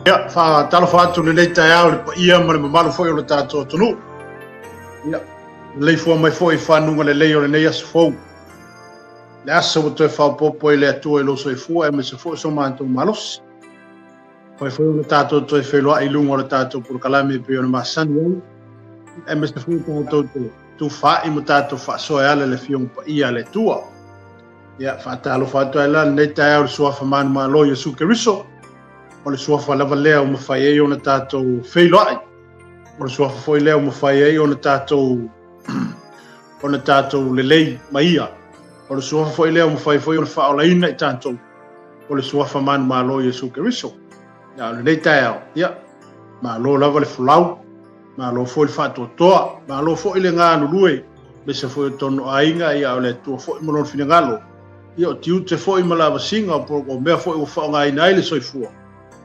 Ia, faatalofa atu lenei taeao i le paia ma le mamalu foi o le tatou atunuu. Ia, leleifua mai foi i fanuga lelei o lenei aso fou. Le aso ua toe faaopoopo ai le Atua i lou soifua aemaise foi o so matou malosi. Fai foi ona tatou toe feiloai i luga o le tatou polokalame e pei ona masani ai, aemaise foi tatou te tufaai ma tatou faasoa e ala i le Afioga Paia a le Atua. Ia, faatalofa atu ai la lenei taeao i le Suafa manumalo Iesu Keriso, o le Suafa lava lea ua mafai ai ona tatou feiloai, o le Suafa foi lea ua mafai ai ona tatou ona tatou lelei ma ia, o le Suafa foi lea ua mafai foi ona faaolaina i tatou, o le Suafa manumalo Iesu Keriso. Ia, o lenei taeao, ia, malo lava le folau, malo foi le faatoatoa, malo foi le galulue, aemaise foi o tonu aiga, ia, o le Atua foi ma lona finagalo, ia, o tiute foi ma lavasiga, o mea foi ua faaaogaina ai le soifua,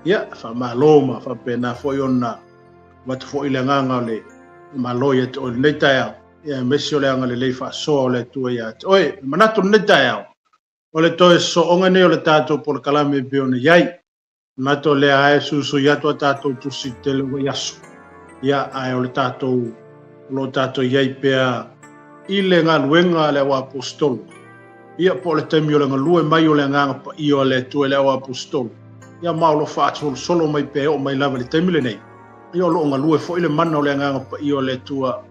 ia, faamalo ma faapena foi ona avatu foi le agaga o le malo ia te oe i lenei taeao, ia, aemaise o le agalelei faasoa o le Atua ia te oe. Manatu i lenei taeao, o le toe sooga nei o le tatou polokalame e pei ona i ai. Manatu o lea e susui atu a tatou tusi i tele o vaiaso. Ia, ae o le tatou, o lo o tatou i ai pea i le galuega a le auaposeitolo. Ia, po o le taimi o le galue mai o le Agaga Paia o le Atua i le auaposeitolo. Ia, ma o lo o faasolosolo mai pea e oo mai lava i le taimi lenei. Ia, o lo o galue foi le mana o le Agaga Paia o le Atua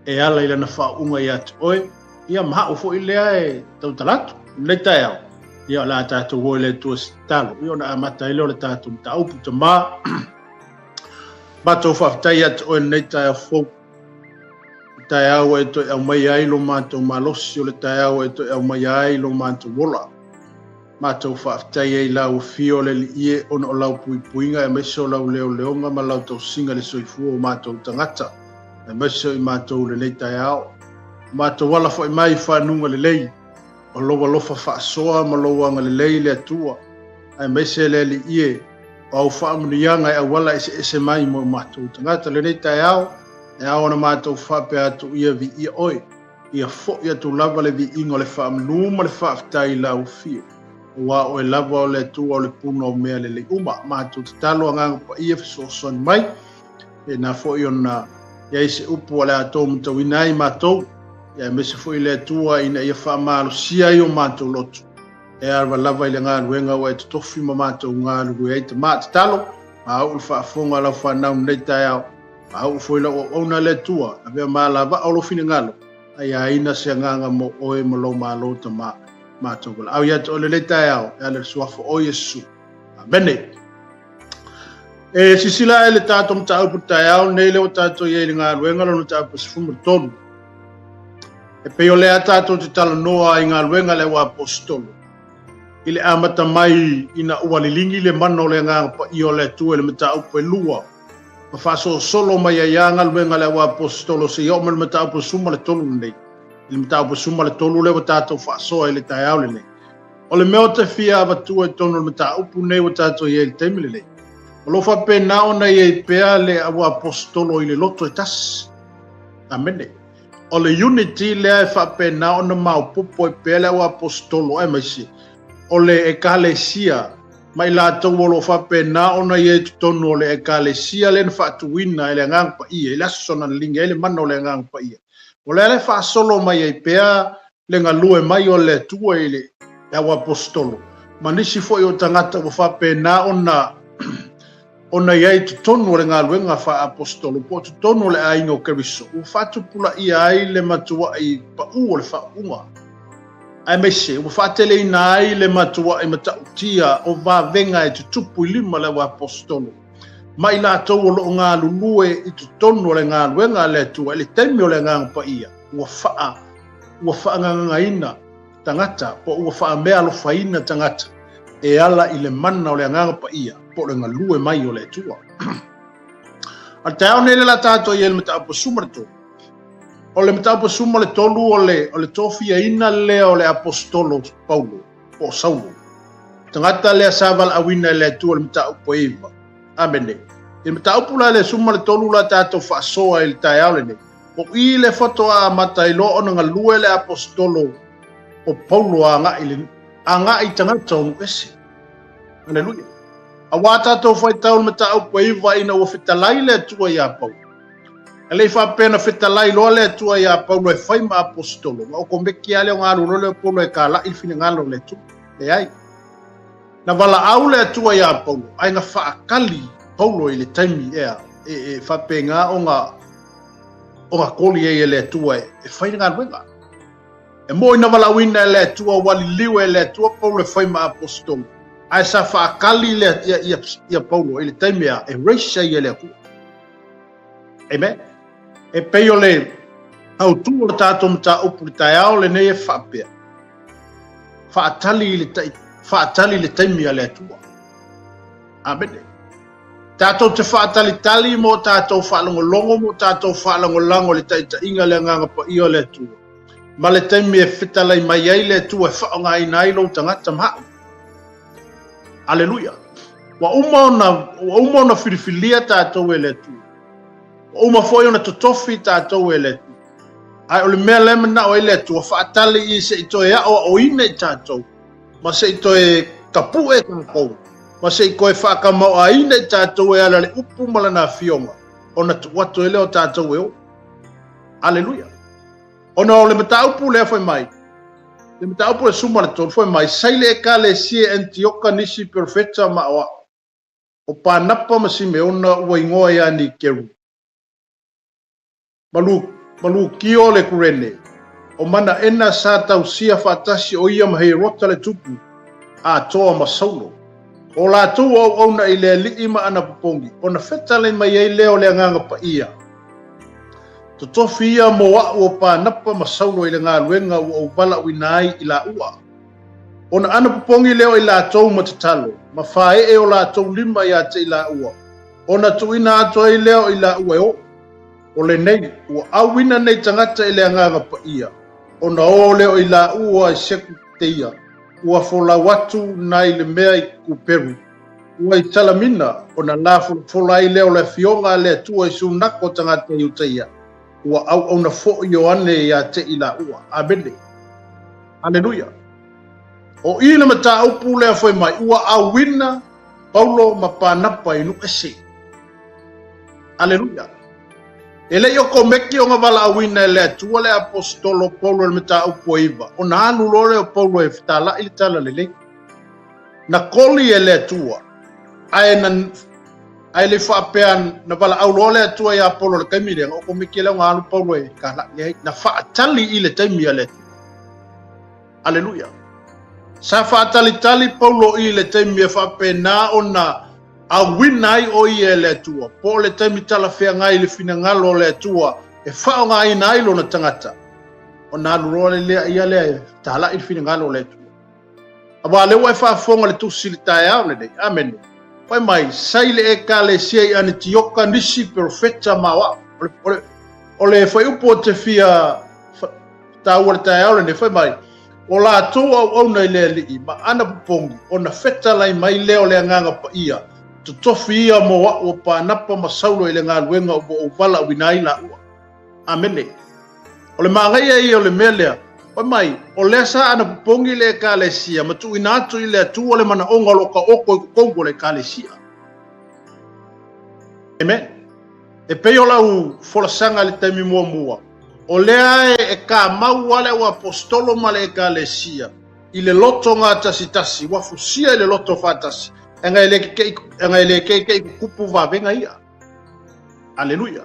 e ala i lana faauuga ia te oe. Ia, ma au foi lea e tautala atu i lenei taeao. Ia, o le a tatou o i le Atua se tatalo. Ia, ona amata ai lea o le tatou mataupu. Tama, matou faafetai ia te oe i lenei taeao fou. O le taeao ua e toe aumaia ai lo matou malosi, o le taeao ua e toe aumaia ai lo matou ola. Matou faafetai ai i lau afio o le Alii e, ona o lau puipuiga aemaise o lau leoleoga ma lau tausiga i le soifua o matou tagata, aemaise o i matou i lenei taeao. O matou ala foi mai i fanuga lelei, o lou alofa faasoa ma lou agalelei le Atua, aemaise le Alii e, o au faamanuiaga e auala eseese mai mo matou tagata lenei taeao, e ao ona matou faapea atu ia viia oe. Ia foi atu lava le viiga o le faamanu ma le faafetai i lau afio, aua o oe lava o le Atua o le puna o mea lelei uma. Matou tatalo Agaga Paia fesoasoani mai, pena foi ona i ai se upu o le a tou matauina ai matou, ia aemaise foi le Atua ina ia faamalosia ai o matou loto, e ava lava i le galuega ua e totofi ma matou galulue ai. Tama, tatalo, a oo le faafofoga a lau fanau i lenei taeao, A oo foi lau auauna le Atua, avea ma alavaa o lou finagalo, a ia aina se agaga mo oe ma lou malo Tama, matou valaau ia te oe lenei taeao, e ala i le suafa o Iesu. Amene. E sisila ae le tatou mataupu taeao nei lea ua tatou i ai i le galuega lona mataupu 13. E pei o lea tatou te talanoa i galuega le auaposeitolo. I le amata mai ina ua liligi le mana o le Agaga Paia o le Atua i le mataupu e lua, ma faasolosolo mai ai lava galuega a le auaposeitolo seia oo mai le mataupu 13 lenei. I le mataupu 13 lea ua tatou faasoa i le taeao lenei. O le mea ou te fia avatua i totonu o le mataupu lenei ua tatou i ai i le taimi lenei, o lo o faapena ona i ai pea le auaposeitolo i le loto e tasi. Amene. O le unity lea e faapena ona maopoopo ai pea le auaposeitolo aemaise o le Ekalesia ma i latou o lo o faapena ona i ai i totonu o le Ekalesia lea na faatuina e le Agaga Paia i le aso na liliga ai le mana o le Agaga Paia. O le ala e faasolo mai ai pea le galue mai o le Atua i le auaposeitolo ma nisi foi o tagata ua faapena ona ona i ai i totonu o le galuega faa-aposetolo po o totonu o le aiga o Keriso, ua faatupulaia ai le matua'i pa'u o le faauuga, aemaise ua faateleina ai le matua'i matautia o vavega e tutupu i lima o le auaposetolo ma i latou o lo o galulue i totonu o le galuega a le Atua i le taimi o le Agaga Paia ua faa ua faangagagaina tagata po ua faameaalofaina tagata e ala i le mana o le Agaga Paia po o le galue mai o le Atua. A le taeao nei le la tatou i ai le mataupu 13. O le mataupu 13 o le, o le tofiaina lea o le aposetolo Paulo po o Saulo. Tagata lea sa valaauina e le Atua le mataupu e 9. Amene. I le mataupu la le 13 la tatou faasoa i le taeao lenei. O i le faatoa amata ai loa ona galue le aposetolo o Paulo agai i le agai i tagata o nuu ese. Aleluia. Auā tātou faitau le mataupu e iva ina ua fetalai le Atua iā Paulo. E le i faapea na fetalai loa le Atua iā Paulo e fai ma aposetolo, na okomeki lava lea ona alu loa lea o Paulo e kalaʻi le finagalo o le Atua. Leai. Na valaau le Atua iā Paulo, ae na faakali Paulo i le taimi ea e, e faapena ona ona koli ai e le Atua e, e fai le galuega. E moni na valaauina e le Atua ua liliu e le Atua Paulo e fai ma aposetolo, ae sa faakali le ia, ia, ia Paulo i le taimi a e raise ai e le Atua. Amen. E pei o le autū o le tātou mataupu i le taeao lenei e faapea, faatali i le, tai, faatali i le taimi a le Atua. Amene. Tātou te faatalitali mō tātou faalogologo mō tātou faalagolago i le taitaiga le Agaga Paia o le Atua. Ma le taimi e fetalai mai ai le Atua e faaaogaina ai lou tagata ma au. Aleluia. Ua uma ona, ua uma ona filifilia tātou e le Atua. Ua uma foi ona totofi tātou e le Atua. Ae o le mea lea manao ai le Atua, faatali i se i toe aoaoina i tātou, ma se i toe kapuʻe tātou, ma se i toe faakamaoaina i tātou e ala le upu ma lana afioga, ona tuu atu ai lea o tātou e o. Aleluia. Ona o le mataupu lea fai mai, le mataupu le suma le tolu fai mai, sai le ekalesia e Antioka nisi perofeta ma aoao, o Panapa ma Simeona ua ingoa ia Nikeru. Ma Lu, ma Lukio le Kurene, o Manaena sa tausia faatasi o ia ma Herota le tupu, atoa ma Saulo. O latou auauna i le alii ma ana popogi, ona fetalai mai ai lea o le Agaga Paia. Totofi ia mo a'u o Panapa ma Saulo i le galuega ua ou valaauina ai i laua. Ona ana popogi lea o i latou ma tatalo, ma faee o latou lima ia te i laua, ona tuuina atu ai lea o i laua e oo. O lenei, ua auina nei tagata i le Agaga Paia, ona o lea o i laua i Sekuteia, ua folau atu nai le mea i Kuperu, ua i Salamina, ona lafolafola ai lea o le afioga a le Atua i sunako o tagata Iutaia, ua auauna foi Ioane ia te i laua. Amene. Aleluia. O i le mataupu lea fai mai, ua auina Paulo ma Panapa i nuu ese. Aleluia. E le i okomeki ona valaauina e le Atua le aposetolo Paulo i le mataupu e iva, ona alu loa lea o Paulo e fetalaʻi le tala lelei. Na koli e le Atua, ae na ae le faapea na valaau loa le Atua iā Paulo i le taimi lea, na okomeki lea ona alu Paulo e fetalaʻi ai. Na faatali i le taimi a le Atua. Aleluia. Sa faatalitali Paulo i le taimi e faapena ona auina ai o ia e le Atua, po o le taimi talafeagai i le finagalo o le Atua e faaaogaina ai lona tagata, ona alu loa lea ia lea e talai le finagalo o le Atua. Aua lea ua e faafofoga le tusi i le taeao lenei. Amene. Fai mai, sai le ekalesia i Anitioka nisi perofeta ma aoao. O le, o le, o le fuaiupu o te fia taua le taeao lenei, fai mai, O latou auauna i le Alii ma ana popogi, ona fetalai mai lea o le Agaga Paia, totofi ia mo a'u o Panapa ma Saulo i le galuega ua ou valaauina ai laua. Amene. O le māgaia ia o le mea lea, fai mai, o lea sa ana popogi le Ekalesia ma tuuina atu i le Atua le manaoga o lo o taoto i totonu o le Ekalesia. Amen. E pei o lau folasaga i le taimi muamua, o lea e kamau lava le auaposetolo ma le ekalesia i le loto gatasitasi, ua fusia i le loto faatasi, aga e le kekeʻi, aga e le kekeʻi kukupu vavega ia. Aleluia.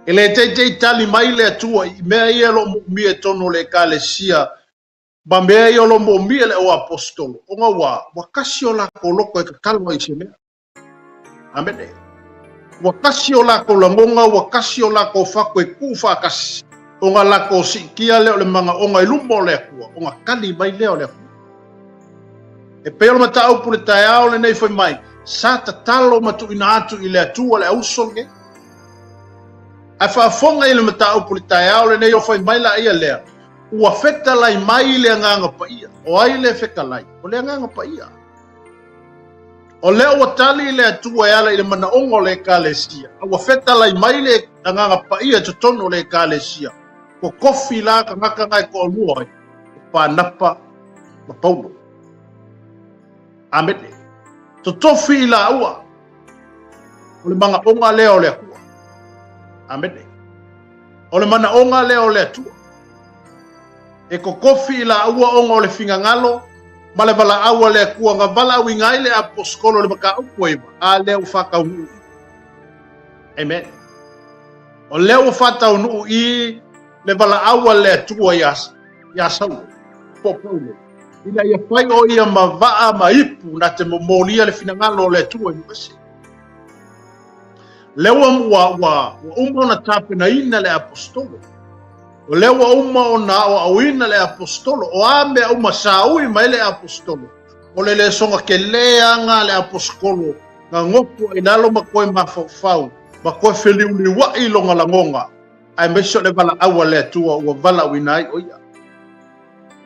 E le teitei tali mai le Atua i mea ia o lo o moomia i totonu o le ekalesia ma mea ia o lo o moomia e le auaposetolo, ona ua, ua kasi o lakou loto e tatalo ai i se mea. Amene. Ua kasi o lakou lagona, ua kasi o lakou fatu e kuu faatasi, ona lakou siitia lea o le magaoga i luma o le Atua, ona tali mai lea o le Atua. E pei o le mataupu le taeao lenei fai mai, sa tatalo ma tuuina atu i le Atua le auso lenei. Ae faafofoga i le mataupu le taeao lenei o fai mai laia lea, ua fetalai mai le Agaga Paia. O ai le fetalai? O le Agaga Paia. O lea ua tali le Atua e ala i le manaoga o le Ekalesia, a ua fetalai mai le Agaga Paia i totonu o le Ekalesia, totofi la tagata na e toalua ai, o Panapa ma Paulo. Amene. Totofi i laua o le manaoga lea o le Atua. Amene. O le manaoga lea o le Atua. E totofi i laua ona o le finagalo ma le valaau a le Atua na valaauina ai le aposetolo i le mataupu e 9, a lea ua faataunuu i. Amen. O lea ua faataunuu i le valaau a le Atua ia, ia Saulo, po o Paulo, ina ia fai o ia ma vaa ma ipu na te momolia le finagalo o le Atua i nuu ese. Lea ua, ua, ua, ua uma ona tapenaina le aposetolo. O lea ua uma ona aoaoina le aposetolo. O a mea uma sa ui mai le aposetolo, o le lesoga kelē aga a le aposetolo na gofo i lalo ma koe mafaufau, ma koe feliuliuaʻi i lona lagoga, aemaise o le valaau a le Atua ua valaauina ai o ia.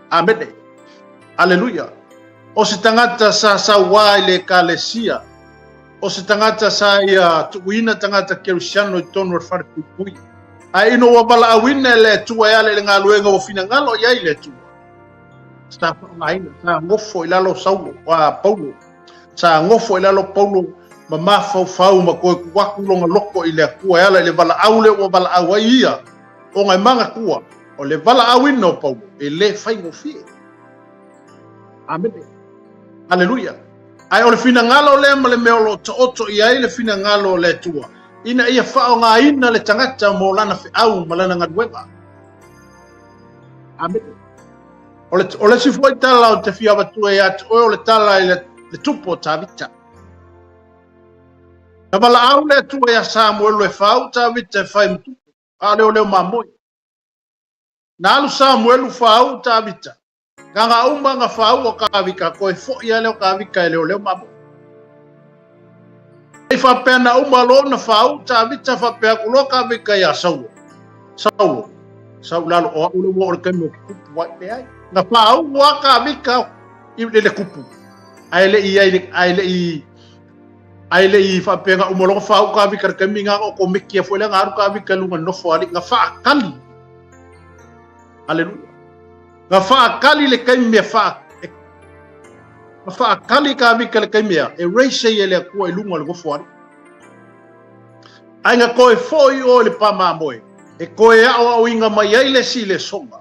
Amene. Aleluia. O se tagata sa sauā i le Ekalesia, o se tagata sa ia tuuina tagata Kerisiano i totonu o le fale puipui. Ae ina ua valaauina e le Atua e ala i le galuega ua finagalo i ai le Atua, sa faaaogaina, sa gofo i lalo Saulo, a Paulo, sa gofo i lalo Paulo ma mafaufau ma toe tuu atu lona loto i le Atua e ala i le valaau lea ua valaau ai ia, ona e manatua o le valaauina o Paulo e le faigofie. Amene. Aleluia. Ae o le finagalo lea ma le mea o lo o taoto i ai le finagalo o le Atua, ina ia faaaogaina le tagata mo lana feau ma lana galuega. Amene. O le, o le isi foi tala ou te fia avatua ia te oe o le tala i le, le tupu o Tavita. Na valaau le Atua ia Samuelu e faauu Tavita e fai ma tupu, a o leoleo mamoe. Na alu Samuelu faauu Tavita, na ga uma na faauu o Tavita, toe foi lea o Tavita e leoleo mamoe. Ei faapea na uma loa ona faauu Tavita, faapea atu loa Tavita ia Saulo, Saulo, sau i lalo, o au le ua oo i le taimi ou te tupu ai. Leai, na faauu lava Tavita i le tupu, ae le i ai, ae le i, ae le i faapea na uma loa ona faauu Tavita i le taimi lena na okomeki ai foi lea na alu Tavita i luga i le nofo a alii, na faatali. Aleluia. Na faatali le taimi e faa na faatali Tavita le taimi e raise ai e le Atua i luga o le nofo a alii. Ae na toe foi o i le pa mamoe e toe aoaoina mai ai le isi lesoga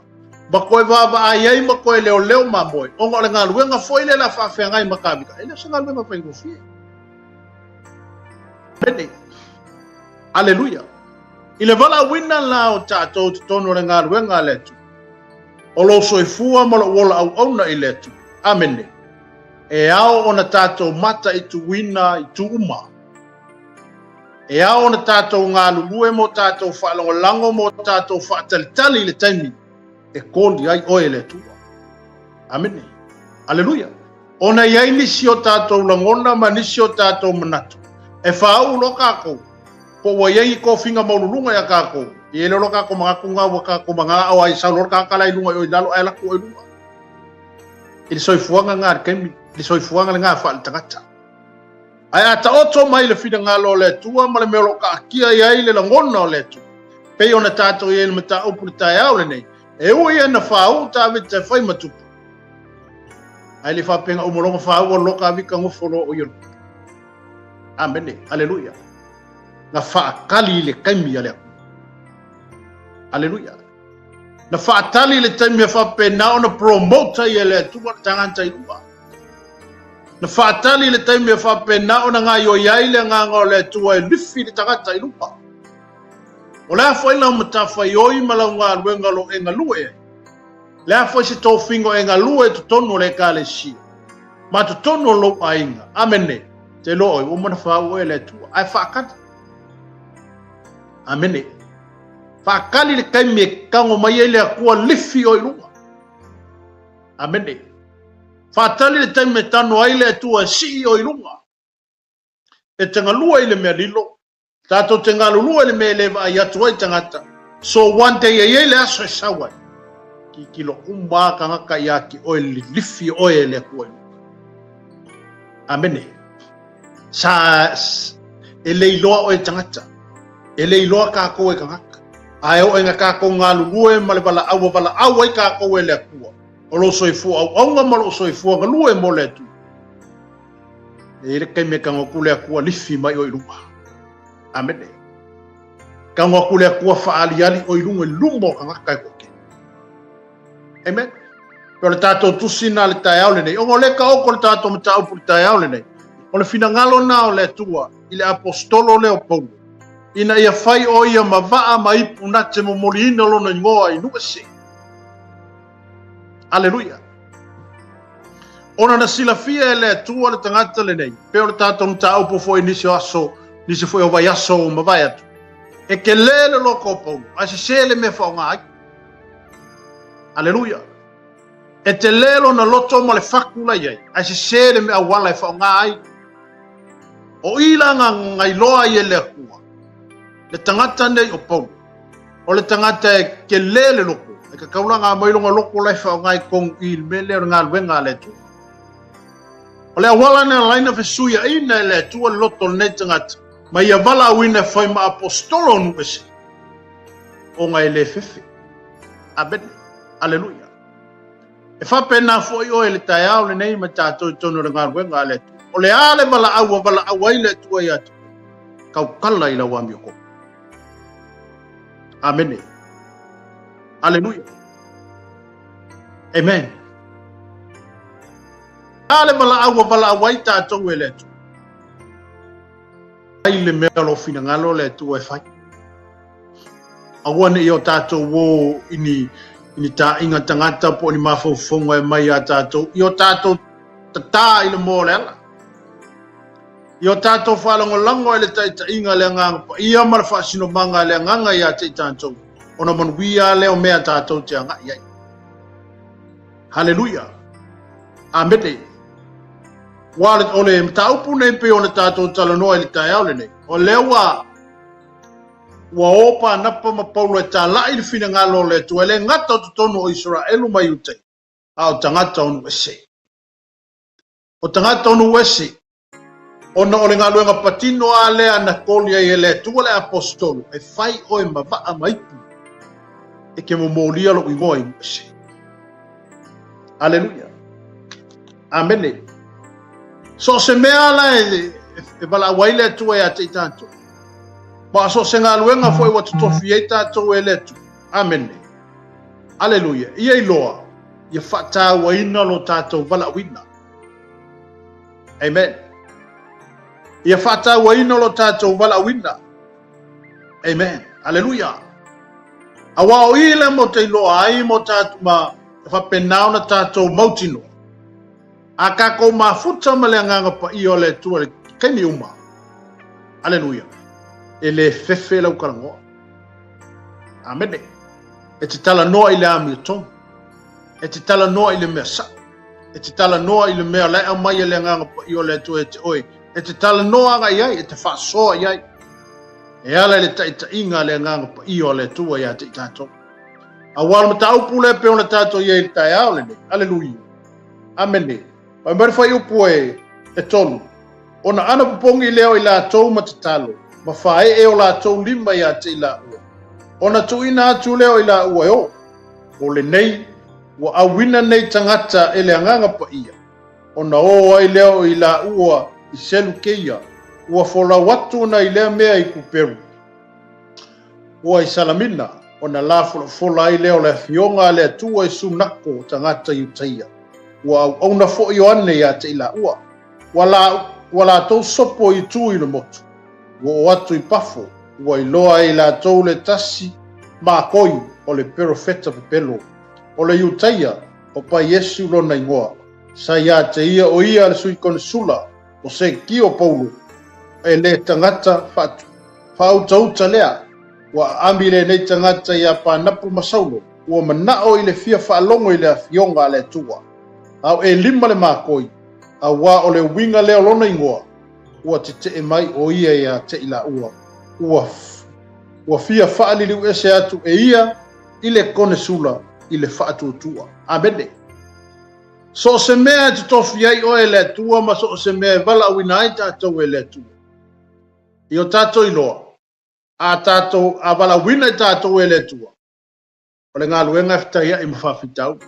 ma toe vaavaai ai ma toe leoleo mamoe, ona o le galuega foi lea o le a faafeagai ma Tavita, e le o se galuega faigofie. Amene. Aleluia. I le valaauina la o tatou i totonu o le galuega a le Atua, o lou soifua ma lou ola auauna i le Atua. Amene. E ao ona tatou mataituina itu uma. E ao ona tatou galulue mo tatou faalagolago mo tatou faatalitali i le taimi e koli ai oe e le Atua. Amene. Aleluia. Ona i ai nisi o tatou lagona ma nisi o tatou manatu e faauu loa tatou, po ua i ai ni tofiga maualuluga ia tatou, e i ai loa tatou manatu na ua tatou manao ai, sau loa le tagata la i luga i o i lalo ae alu atu oe i luga. I le soifuaga lena i le taimi, i le soifuaga lena faale-tagata. Ae a taoto mai le finagalo o le Atua ma le mea o lo o taatia i ai le lagona o le Atua, pei ona tatou i ai i le mataupu i le taeao lenei, e ui ia ina faauu Tavita e fai ma tupu, ae le faapea na uma loa ona faauu alu loa Tavita nofo loa o ia le tupu. Amene. Aleluia. Na faatali i le taimi a le Atua. Aleluia. Na faatali i le taimi e faapena ona promote ai e le Atua le tagata i luga. Na faatali i le taimi e faapena ona gaoioi ai le agaga o le Atua e lifi le tagata i luga. O le a foi lau matafaioi ma lau galuega o lo o e galue ai? Le a foi se tofiga o e galue i totonu o le Ekalesia ma totonu o lou aiga? Amene. Te iloa oe, ua uma ona faauu oe e le Atua. Ae faatali. Amene. Faatali le taimi e tago mai ai le Atua lifi oe i luga. Amene. Faatali le taimi e tano ai le Atua e sii oe i luga. E te galue i le mea lilo, tatou te galulue i le mea e le vaai atu ai tagata. So one day e i ai le aso e sau ai, tilotilo uma lava tagata ia te oe, lilifi oe e le Atua i luga. Amene. Sa e le iloa oe e tagata. E le iloa kākou e tagata. Ae oo ina kākou galulue ma le valaau ua valaau ai kākou e le Atua, o lou soifua auauna ma lou soifua galue mo le Atua. E i ai le taimi e tago atu le Atua lifi mai oe i luga. Amene. Tago atu le Atua faaaliali oe i luga i luma o tagata e toatele. Amen. O le tatou tusi na le taeao lenei. Ona o lea taoto le tatou mataupu le taeao lenei. O le finagalo na o le Atua i le apostolo lea o Paulo. Ina ia fai o ia ma vaa ma ipu na te momoliina lona igoa i nuu ese. Aleluia. Ona na silafia e le Atua le tagata lenei, pei o le tatou mataupu foi nisi o aso, nisi foi o vaiaso ua mavae atu. E tele le loto o Paulo, ae sese le mea faaaoga ai. Aleluia. E tele lona loto ma le fatu la i ai, ae sese le mea auala e faaaoga ai. O i la na iloa ai e le Atua, le tagata nei o Paulo, o le tagata e tele le loto, e tatau la ona aumai lona loto la e faaaoga i totonu i le mea lea o le galuega a le Atua. O le auala na ala ai ona fesuiaina e le Atua le loto o lenei tagata, ma ia valaauina e fai ma aposetolo o nuu ese, ona e le fefe. Amene. Aleluia. E faapena foi oe i le taeao lenei ma tatou i totonu o le galuega a le Atua. O le a le valaau ua valaau ai le Atua ia te oe? Tautala i lau amiotonu. Amene. Aleluia. Amen. A le valaau ua valaau ai tatou e le Atua. Fai le mea o lo finagalo le Atua e fai. Aua ne i o tatou o i ni, i ni taaiga tagata po o ni mafaufauga e mai iā tatou, i o tatou tatā i le moa o le ala. I o tatou faalagolago ai le taitaiga a le Agaga Paia ma le faasinomaga a le Agaga iā te i tatou, ona manuia lea o mea tatou te agai ai. Haleluia! Amene! Ua o le mataupu nei pei ona tatou talanoa i le taeao lenei, o lea ua Ua o Panapa ma Paulo e talai le finagalo o le Atua, e le gata o totonu o Isaraelu ma Iutaia, a o tagata o nuu ese. O tagata o nuu ese, ona o le galuega patino a lea na koli ai e le Atua le aposetolo, e fai oe ma vaa ma ipu, e te momolia lou igoa i nuu ese. Aleluia. Amene. So o se mea ala e, e valaau ai le Atua ia te i tatou. Ma so o se galuega foi ua totofi ai tatou e le Atua. Amene. Aleluia. Ia iloa, ia faatauaina lo tatou valaauina. Amen. Ia faatauaina lo tatou valaauina. Amen. Aleluia. Aua o i le mo te iloa ai mo tātou ma faapena ona tatou mautinoa. A tatou mafuta ma le Agaga Paia o le Atua i le taimi uma. Aleluia. E le fefe lau talanoa. Amene. E te talanoa i le amiotonu. E te talanoa i le mea sao. E te talanoa i le mea la e aumai e le Agaga Paia o le Atua e te oe. E te talanoa agai i ai, e te faasoa i ai. E ala i le taitaiga a le Agaga Paia o le Atua ia te i tatou. Aua o le mataupu lea pei ona tatou i ai i le taeao lenei. Aleluia. Amene. Fai mai le fuaiupu e, e tolu. Ona anapopogi lea o i latou ma tatalo, ma faaee o latou lima ia te i laua. Ona tuuina atu lea o i laua e o. O lenei, ua auina nei tagata e le Agaga Paia, ona o ai lea o i laua i Selukeia, ua folau atu ona i lea mea i Kuperu. Ua i Salamina, ona lafolafola ai lea o le afioga a le Atua i Sunako o tagata Iutaia. Ua auauna foi Ioane ia te i laua. Ua, la, ua latou sopo i itu i le motu. Ua oo atu i Pafo, ua iloa ai latou le tasi makoi o le perofeta pepelo, o le Iutaia, o Paiesu lona igoa. Sa ia te ia o ia le sui konesula o Sekio Paulo, e le tagata faautauta lea, ua aami lenei tagata iā Panapu ma Saulo, ua manao i le fia faalogo i le Afioga a le Atua. A o Elima le makoi, auā o le uiga lea o lona igoa, ua tetee mai o ia iā te i laua, ua ua fia faaliliuese atu e ia i le konesula i le faatuatua. Amene. So o se mea e totofi ai oe e le Atua ma so o se mea e valaauina ai tatou e le Atua. I o tatou iloa, a tatou, a valaauina i tatou e le Atua, o le galuega e fetaiai ma faafitauli.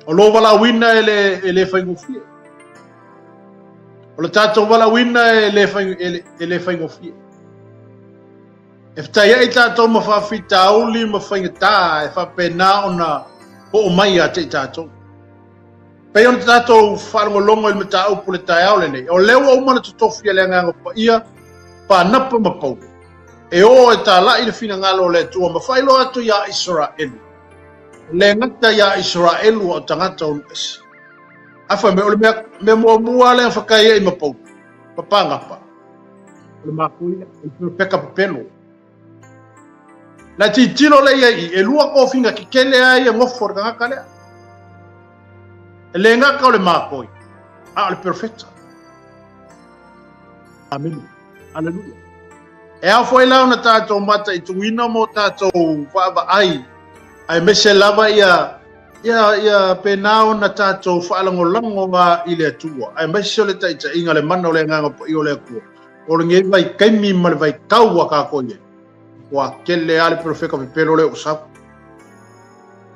O lou valaauina e le, e le faigofie. O le tatou valaauina e le, fai, e le, e le faigofie. E fetaiai tatou ma faafitauli ma faigata e faapena ona oo mai ia te i tatou. Pei ona tatou faalogologo i le mataupu le taeao lenei, o lea ua uma ona totofi e le Agaga Paia Panapa ma Paulo e o e talai le finagalo o le Atua ma faailoa atu iā Isaraelu. E le gata iā Isaraelu a o tagata o nuu ese. A fai mai, o le mea, mea muamua lea na fetaiai ma Paulo, ma Panapa, o le makoi lea, o le peka pepelo. Na tilotilo lea i ai i, e lua tofiga tetele lava ia nofo o le tagata lea. E le gata o le makoi, a o le perofeta. Amene. Aleluia. E ao foi la ona tatou mataituina mo tatou vaavaai, aemaise lava ia ia ia pena ona tatou faalagolago i le Atua, aemaise o le taitaiga le mana o le Agaga Paia o le Atua. O lenei vaitaimi ma le vaitau ua tatou i ai, ua tele lava le perofeta pepelo lea ua sau.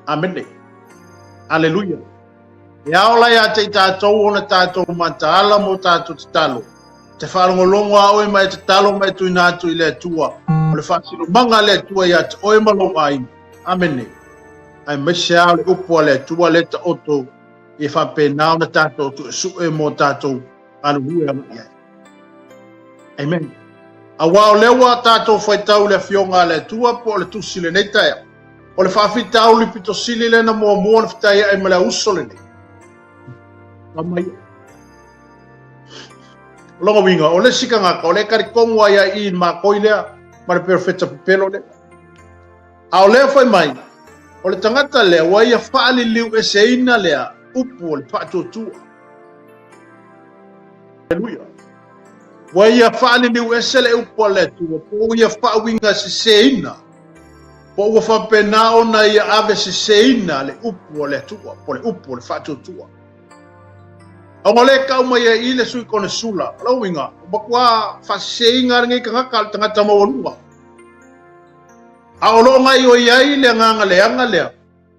Amene. Aleluia. E ao la ia te i tatou ona tatou mataala mo tatou tatalo. Te faalogologo a oe ma e tatalo ma e tuina atu i le Atua. O le faasilomaga a le Atua ia te oe ma lou aiga. Amene. Aemaise lava o le upu a le Atua lea taoto ia faapena ona tatou suesue mo tatou galulue agai i ai. Amen. Aua o lea ua tatou faitau i le Afioga a le Atua po o le Tusi lenei taeao. O le faafitauli pito sili lea na muamua ona fetaiai ma le auso lenei. Tama ia. O lona uiga, o le isi tagata, o le talitonu ai ai i le makoi lea ma le perofeta pepelo lea. A o lea fai mai, o le tagata lea ua ia faaliliu eseina lea upu o le faatuatua. Aleluia. Ua ia faaliliu ese le upu a le Atua, po ua ia faauiga seseina, po ua faapena ona ia ave seseina le upu a le Atua, po le upu o le faatuatua. Ona o lea e tau mai ai i le sui konesula, o lona uiga, ua matua faaseseina lenei tagata, le tagata maualuga. A o lo o gaoioi ai le agaga leaga lea,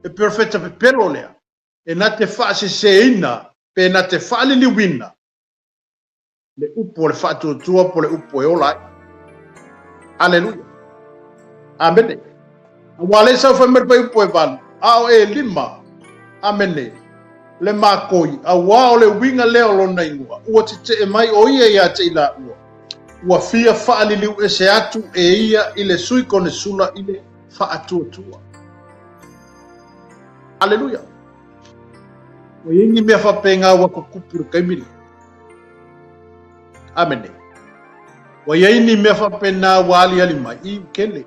le perofeta pepelo lea, e na te faaseseina pe na te faaliliuina le upu o le faatuatua po o le upu e ola ai. Aleluia. Amene. Aua lea sau fai mai le fuaiupu e 8, a o Elima, amene, le makoi, auā o le uiga lea o lona igoa, ua tetee mai ʻo ia iā te i laua, ua fia faaliliu ese atu e ia i le sui konesula i le faatuatua. Aleluia. Ua i ai ni mea faapena ua tutupu i le taimi lenei. Amene. Ua i ai ni mea faapena ua aliali mai, i tele.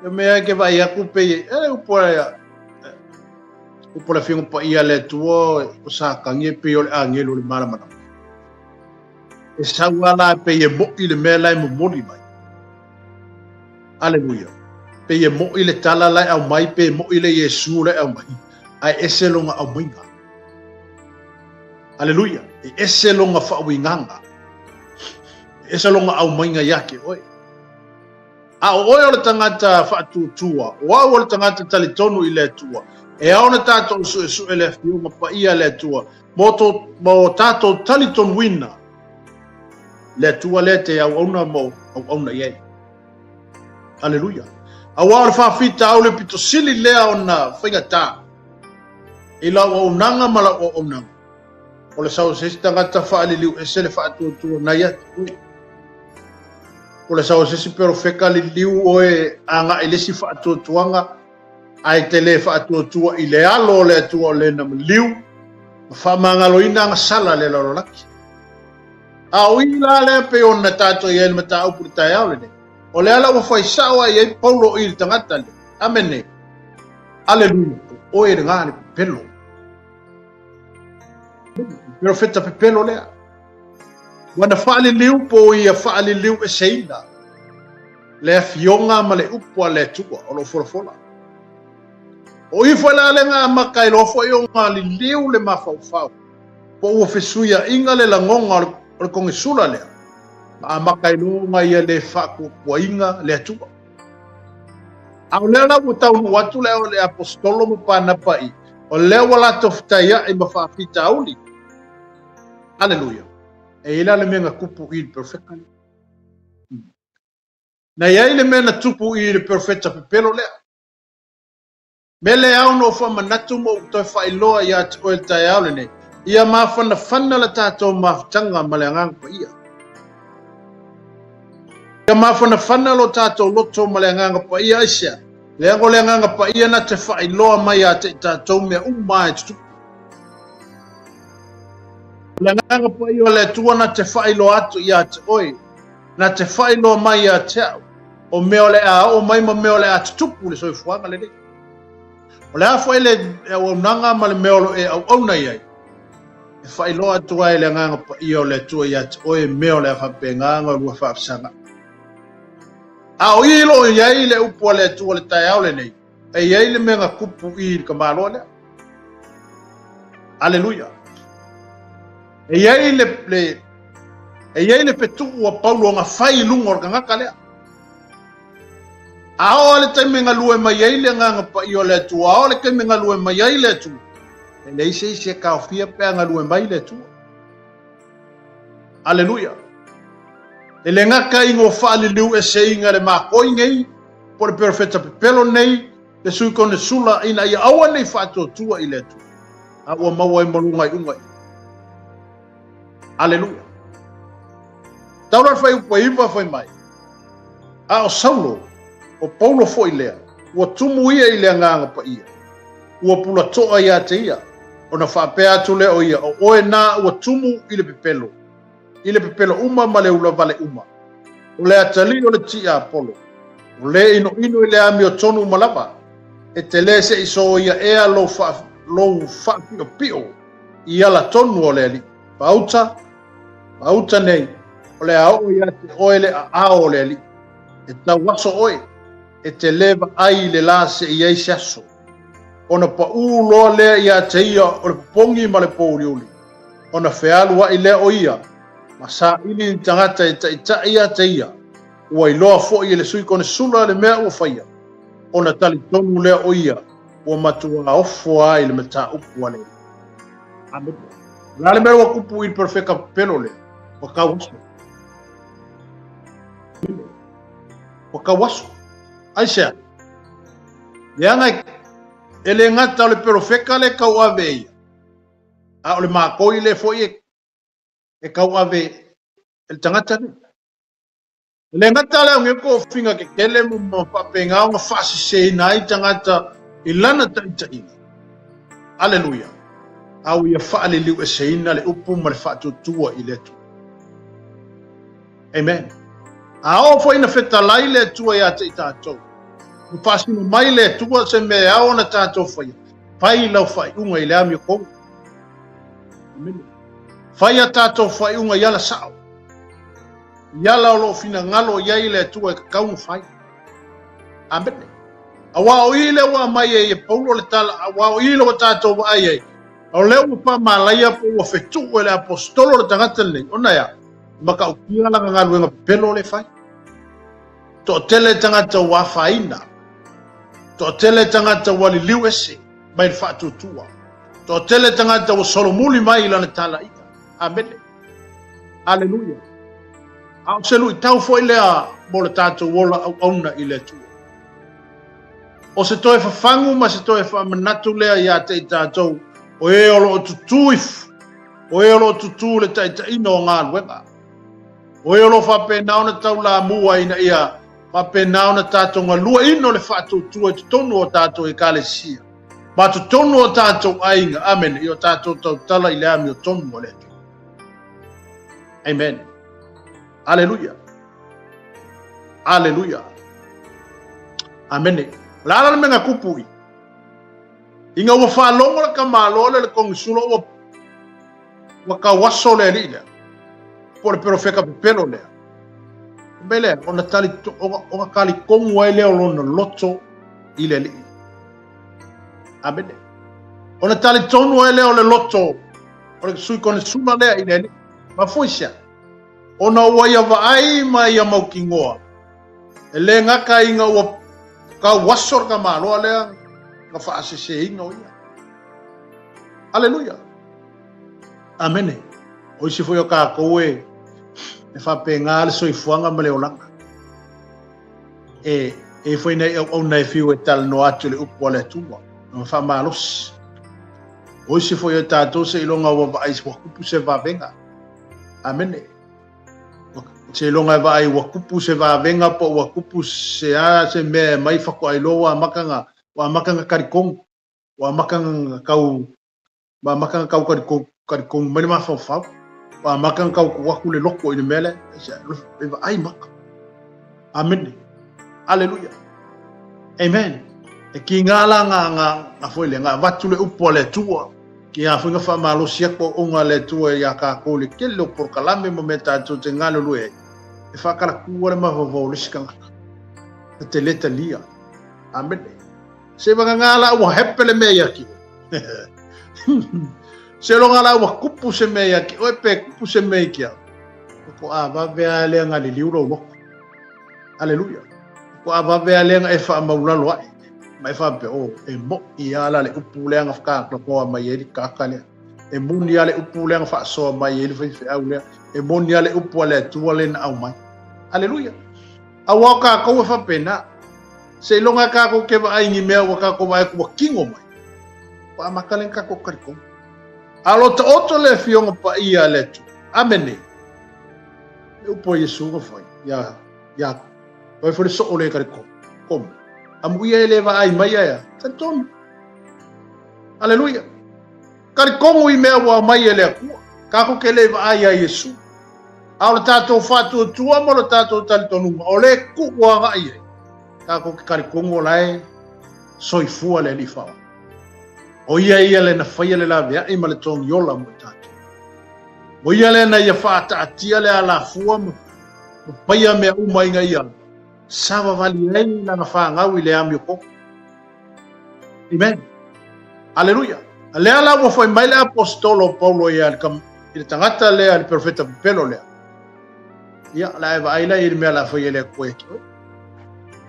Ia mea e ke vaai atu pei e, e upu a upu le Afioga Paia a le Atua o Satani e pei o le agelu o le malamalama. E sau lava la pei e mo'i le mea la e momoli mai. Aleluia. Pei e mo'i le tala la e aumai, pe mo'i le Iesu la e aumai, ae ese lona aumaiga. Aleluia. E ese lona faauigaga. E ese lona aumaiga ia te oe. A o oe o le tagata faatuatua, o au o le tagata talitonu i le Atua, e ao ona tatou suesue le Afioga Paia a le Atua, mo to, mo tatou talitonuina le Atua lea te auauna ma auauna i ai. Aleluia. Aua o le faafitauli pito sili lea ona faigata i lau auaunaga ma lau auaunaga. O le sau o se isi tagata faaliliu ese le faatuatua na ia te oe. O le sau o se isi perofeka liliu oe agai i le isi faatuatuaga ae te le faatuatua i le alo o le Atua o le na maliu ma faamagaloina agasala le lalolagi. A o i la lea pei ona tatou i ai le mataupu i le taeao lenei, o lea la ua fai sao ai ai Paulo i le tagata lea. Amene. Aleluia. O oe lena le pepelo. Perofeta pepelo lea. Ua na faaliliu po o ia faaliliu eseina le afioga ma le upu a le Atua o lo o folafola. O i foi la le na amata ai loa foi ona liliu le mafaufau po ua fesuiaiga le lagoga o le konesula lea ma amata ai loa ona ia le faatuatuaina le Atua. A o lea la ua taunuu atu le le aposetolo ma Panapa i, o lea ua latou fetaiaʻi ma faafitauli. Aleluia. E i ai la le mea na tupu i le perofeta lea. Na i ai le mea na tupu i le perofeta pepelo lea. Mea lea ao ona ou faamanatu ma ou toe faailoa ia te oe i le taeao lenei, ia mafanafana le tatou mafutaga ma le Agaga Paia. Ia mafanafana lo tatou loto ma le Agaga Paia, aisea? Leaga o le Agaga Paia na te faailoa mai ia te i tatou mea uma e tutupu. O le Agaga Paia o le Atua na te faailoa atu ia te oe, na te faailoa mai ia te au, o mea o le a oo mai ma mea o le a tutupu i le soifuaga lenei. O le a foi le auaunaga ma le mea o lo e auauna i ai, e faailoa atu ai le Agaga Paia o le Atua ia te oe mea o le a faapena ona lua faafesaga. A o i lo i ai le upu a le Atua le taeao lenei, e i ai le mea na tupu i le tamaloa lea. Aleluia. E i ai le, le, e i ai le fetuu a Paulo na fai i luga o le tagata lea. A oo le taimi e galue mai ai le Agaga Paia o le Atua, a oo le taimi e galue mai ai le Atua, e leai se isi e taofia pe a galue mai le Atua. Aleluia. E le gata i ngō faaliliu eseiga le makoi nei, po le perofeta pepelo nei, le sui konesula ina ia aua nei faatuatua i le Atua, a ua maua ai ma luga i uga i. Aleluia. Tau la le fuaiupu 9 fai mai. A o Saulo, o Paulo foi lea, ua tumu ia i le Agaga Paia, ua pulatoa ia te ia, ona faapea atu lea o ia, O oe na ua tumu i le pepelo, i le pepelo uma ma le ulavale uma, o le atalii o le tiapolo, o le inoino i le amiotonu uma lava, e te le se i soia ea lou, faa, lou faapiopio i ala tonu o le Alii. Pauta, pauta nei, o le a oo ia te oe le aao o le Alii. E tau aso oe, e te le vaai i le la se i ai se aso. Ona paʻū loa lea ia te ia o le popogi ma le pōuliuli, ona fealuaʻi lea o ia, ma saili ni tagata e taʻitaʻi ia te ia, ua iloa foi e le sui konesula le mea ua faia, ona talitonu lea o ia ua matuā ofo ai i le mataupu a le Alii. Amene. O le a le mea ua tupu i le perofeta pepelo lea? Ua tau aso. Ua tau aso. Aisea? Leaga e le gata o le perofeta le tauave e ia, a o le makoi le foi e tauave e le tagata lea. E le gata lea o nei tofiga tetele ma faapena ona faaseseina ai tagata i lana taitaiga. Aleluia! A ua ia faaliliueseina le upu ma le faatuatua i le Atua. Amen. A oo foi ina fetalai le Atua ia te i tatou, ua faasino mai le Atua se mea e ao ona tatou faia, fai lau faaiuga i le amiotonu. Amen. Fai a tatou faaiuga i ala sao. I ala o lo o finagalo i ai le Atua e tatau ona fai. Amene. Aua o i lea ua aumai ai e Paulo le tala, aua o i lea ua tatou vaai ai, o lea ua faamalaia po ua fetuu e le aposetolo le tagata lenei, ona e a? E matautia lana galuega pepelo lea e fai. Toatele tagata ua afaina, toatele tagata ua liliu ese mai le faatuatua, toatele tagata ua solomuli mai i lana talaiga. Amene. Aleluia. A o se luitau foi lea mo le tatou ola auauna i le Atua. O se toe fafagu ma se toe faamanatu lea ia te i tatou, o e o lo o tutū ifo, o e o lo o tutū le taitaiga o galuega. O e o lo o faapena ona taulamua ina ia faapena ona tatou galueaiina o le faatuatua i totonu o tatou ekalesia, ma totonu o tatou aiga, amene, i o tatou tautala i le amiotonu o le Atua. Amen. Aleluia. Aleluia. Amene. O le a la le mea na tupu i? Ina ua faalogo le tamaloa lea le konesula ua ua tauaso le alii lea, po o le perofeta pepelo lea. Fai mai lea, ona tali, ona, ona talitonu ai lea o lona loto i le alii. Amene. Ona talitonu ai lea o le loto o le sui konesula lea i le alii. Mafua i se a? Ona ua ia vaai ma ia mautinoa, e le gata ina ua Kau aso le tamaloa lea na faaseseina o ia. Aleluia. Amene. O isi foi o kākou e e faapena le soifuaga ma le olaga. E e foi nei auauna e fiu e talanoa atu i le upu a le Atua, ma faamalosi. O isi foi o tatou seiloga ua vaai ua kupu se vavega. Amene. Seiloga e vaai ua kupu se vavega po ua kupu se a se mea e mai faatoa iloa ua amata na ua amata na talitonu. Ua amata na tau ua amata na tau talitonu mai le mafaufau. Ua amata na tau tuu atu le loto i le mea lea. E vaai maka. Amene. Aleluia. Amen. E kiga la nga nga nga foi le nga avatu le upu a le Atua. Kiga foi nga faamalosi atu auauna a le Atua iā kākou i le tele o polokalame ma mea tatou te galulue ai. E faakalatua le mafaufau o le isi tagata. E te le talia. Amene. Se vagagā la ua hepe le mea ia ki oe. Se loga la ua kupu se mea ia ki oe pe kupu se mea i ki au. Ko a vave a lea nga liliu lou loko. Aleluia. Ko a vave a lea nga e whaamaulalo ai. Ma e whape, oh, e mo i ala le upu lea nga whakaaklakoa mai e li kaka lea. E moni a le upu lea nga whaasoa mai e li whaiwheau lea. E moni a le upu a le Atua le na au mai. Aleluia. Aua o kākou e whapena. Seiloga e kākou ke vaai ni mea ua kākou vaai atu ua kino mai. Ua amata lea ona kākou talitonu. A o lo taoto le Afioga Paia a le Atua. Amene. Le upu a Iesu na fai, ia, ia, fai foi le soo le talitonu. Komu. Amuia e le vaai mai ae a, talitonu. Aleluia. Talitonu i mea ua aumai e le Atua. Kākou ke le vaai iā Iesu. A o le tātou faatuatua ma lo tātou talitonuga, o le kuu agai ai, tākou ke talitonu o la e soifua le Alii Faaola. O ia ia le na faia le laveai ma le togiola mo i tātou. O ia le na ia faataatia le alafua ma paia mea uma ina ia savavali ai lana fanau i le amiotonu. Amen. Aleluia. A lea la ua fai mai le aposetolo o Paulo ia i le tagata lea, le perofeta pepelo lea. Ia, la e vaai la i le mea la fai e le Atua ia te oe.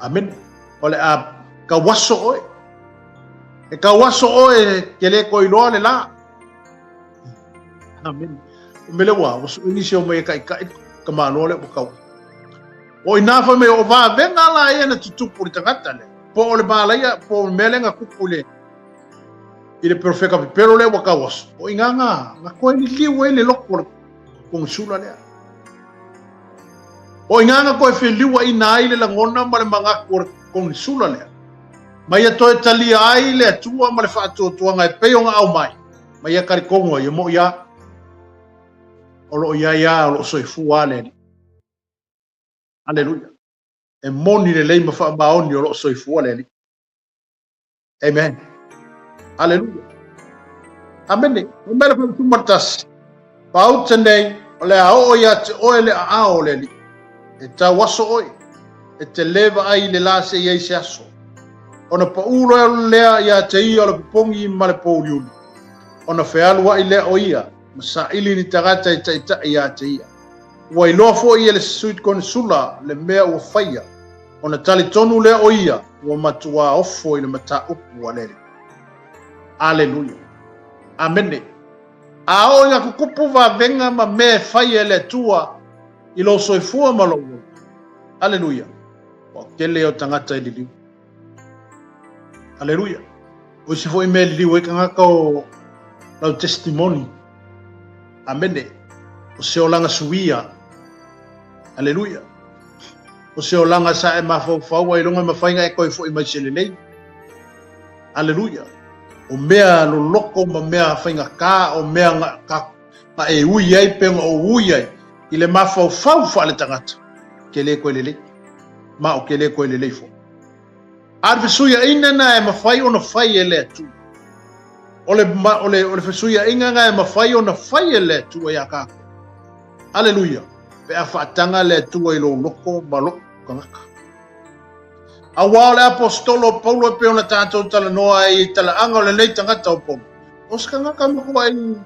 Amen. O le a kauaso oe. E kauaso oe ke le toe iloa le la. Amen. O mele ua, ua sue nisi o mai e taʻitaʻi ka malo le ua kau. O inā fai mai o vavega la ia na tutupu i le tagata lea. Po o le malaia, po o le mea lea na tupu i le i le perofeka pepelo lea ua kau aso. O inā nga, nga koe liliu ai le loko o le konisula lea. O inā nga koe feliuaʻina ai le lagona ma le manatu o le konisula lea. Ma ia toe talia ai le Atua ma le faatuatuaga e pei ona aumai, ma ia talitonu ai, e moʻi lava, o lo o i ai lava, o lo o soifua lava le Alii. Aleluia. E moni lelei ma faamaoni o lo o soifua le Alii. Amen. Aleluia. Amene. O mea le whautuma tasi. Pauta nei, o le a oo ia te oe le aao o le Alii. E tau aso oe, e te le vaai i le la seia i ai se aso. Ona paʻū loa lea ia te ia o le popogi ma le pōuliuli. Ona fealuaʻi lea o ia, ma saili ni tagata e taʻitaʻi iā te ia. Ua iloa foi e le Sui Konisula le mea ua faia, ona talitonu lea o ia ua matuā ofo i le mataupu a le Alii. Aleluia. Amene. A oo ina kukupu vavega ma mea e fai e le Atua i lou soifua ma lou ola. Aleluia. Ua tele o tagata e liliu. Aleluia. O isi foi mea e liliu ai tagata o lau testimony. Amene. O se olaga suia. Aleluia. O se olaga sa e mafaufau ai loga e mafai ona e toe foi mai se lelei. Aleluia. O mea loloko ma mea faigata, o mea na, ka, na e ui ai pe na ou ui ai, i le mafaufau faale-tagata, ke le koe lelei. Ma o ke le koe lelei foi. A o le fesuiaiga na e mafai ona fai e le Atua. O le, o le, o le fesuiaiga na e mafai ona fai e le Atua iā kākou. Aleluia. Pe a faataga le Atua i lou loko ma lou tagata. Auā o le Aposetolo o Paulo e pei ona tātou talanoa ai i talaaga o lenei tagata o Paulo. O se tagata matuai.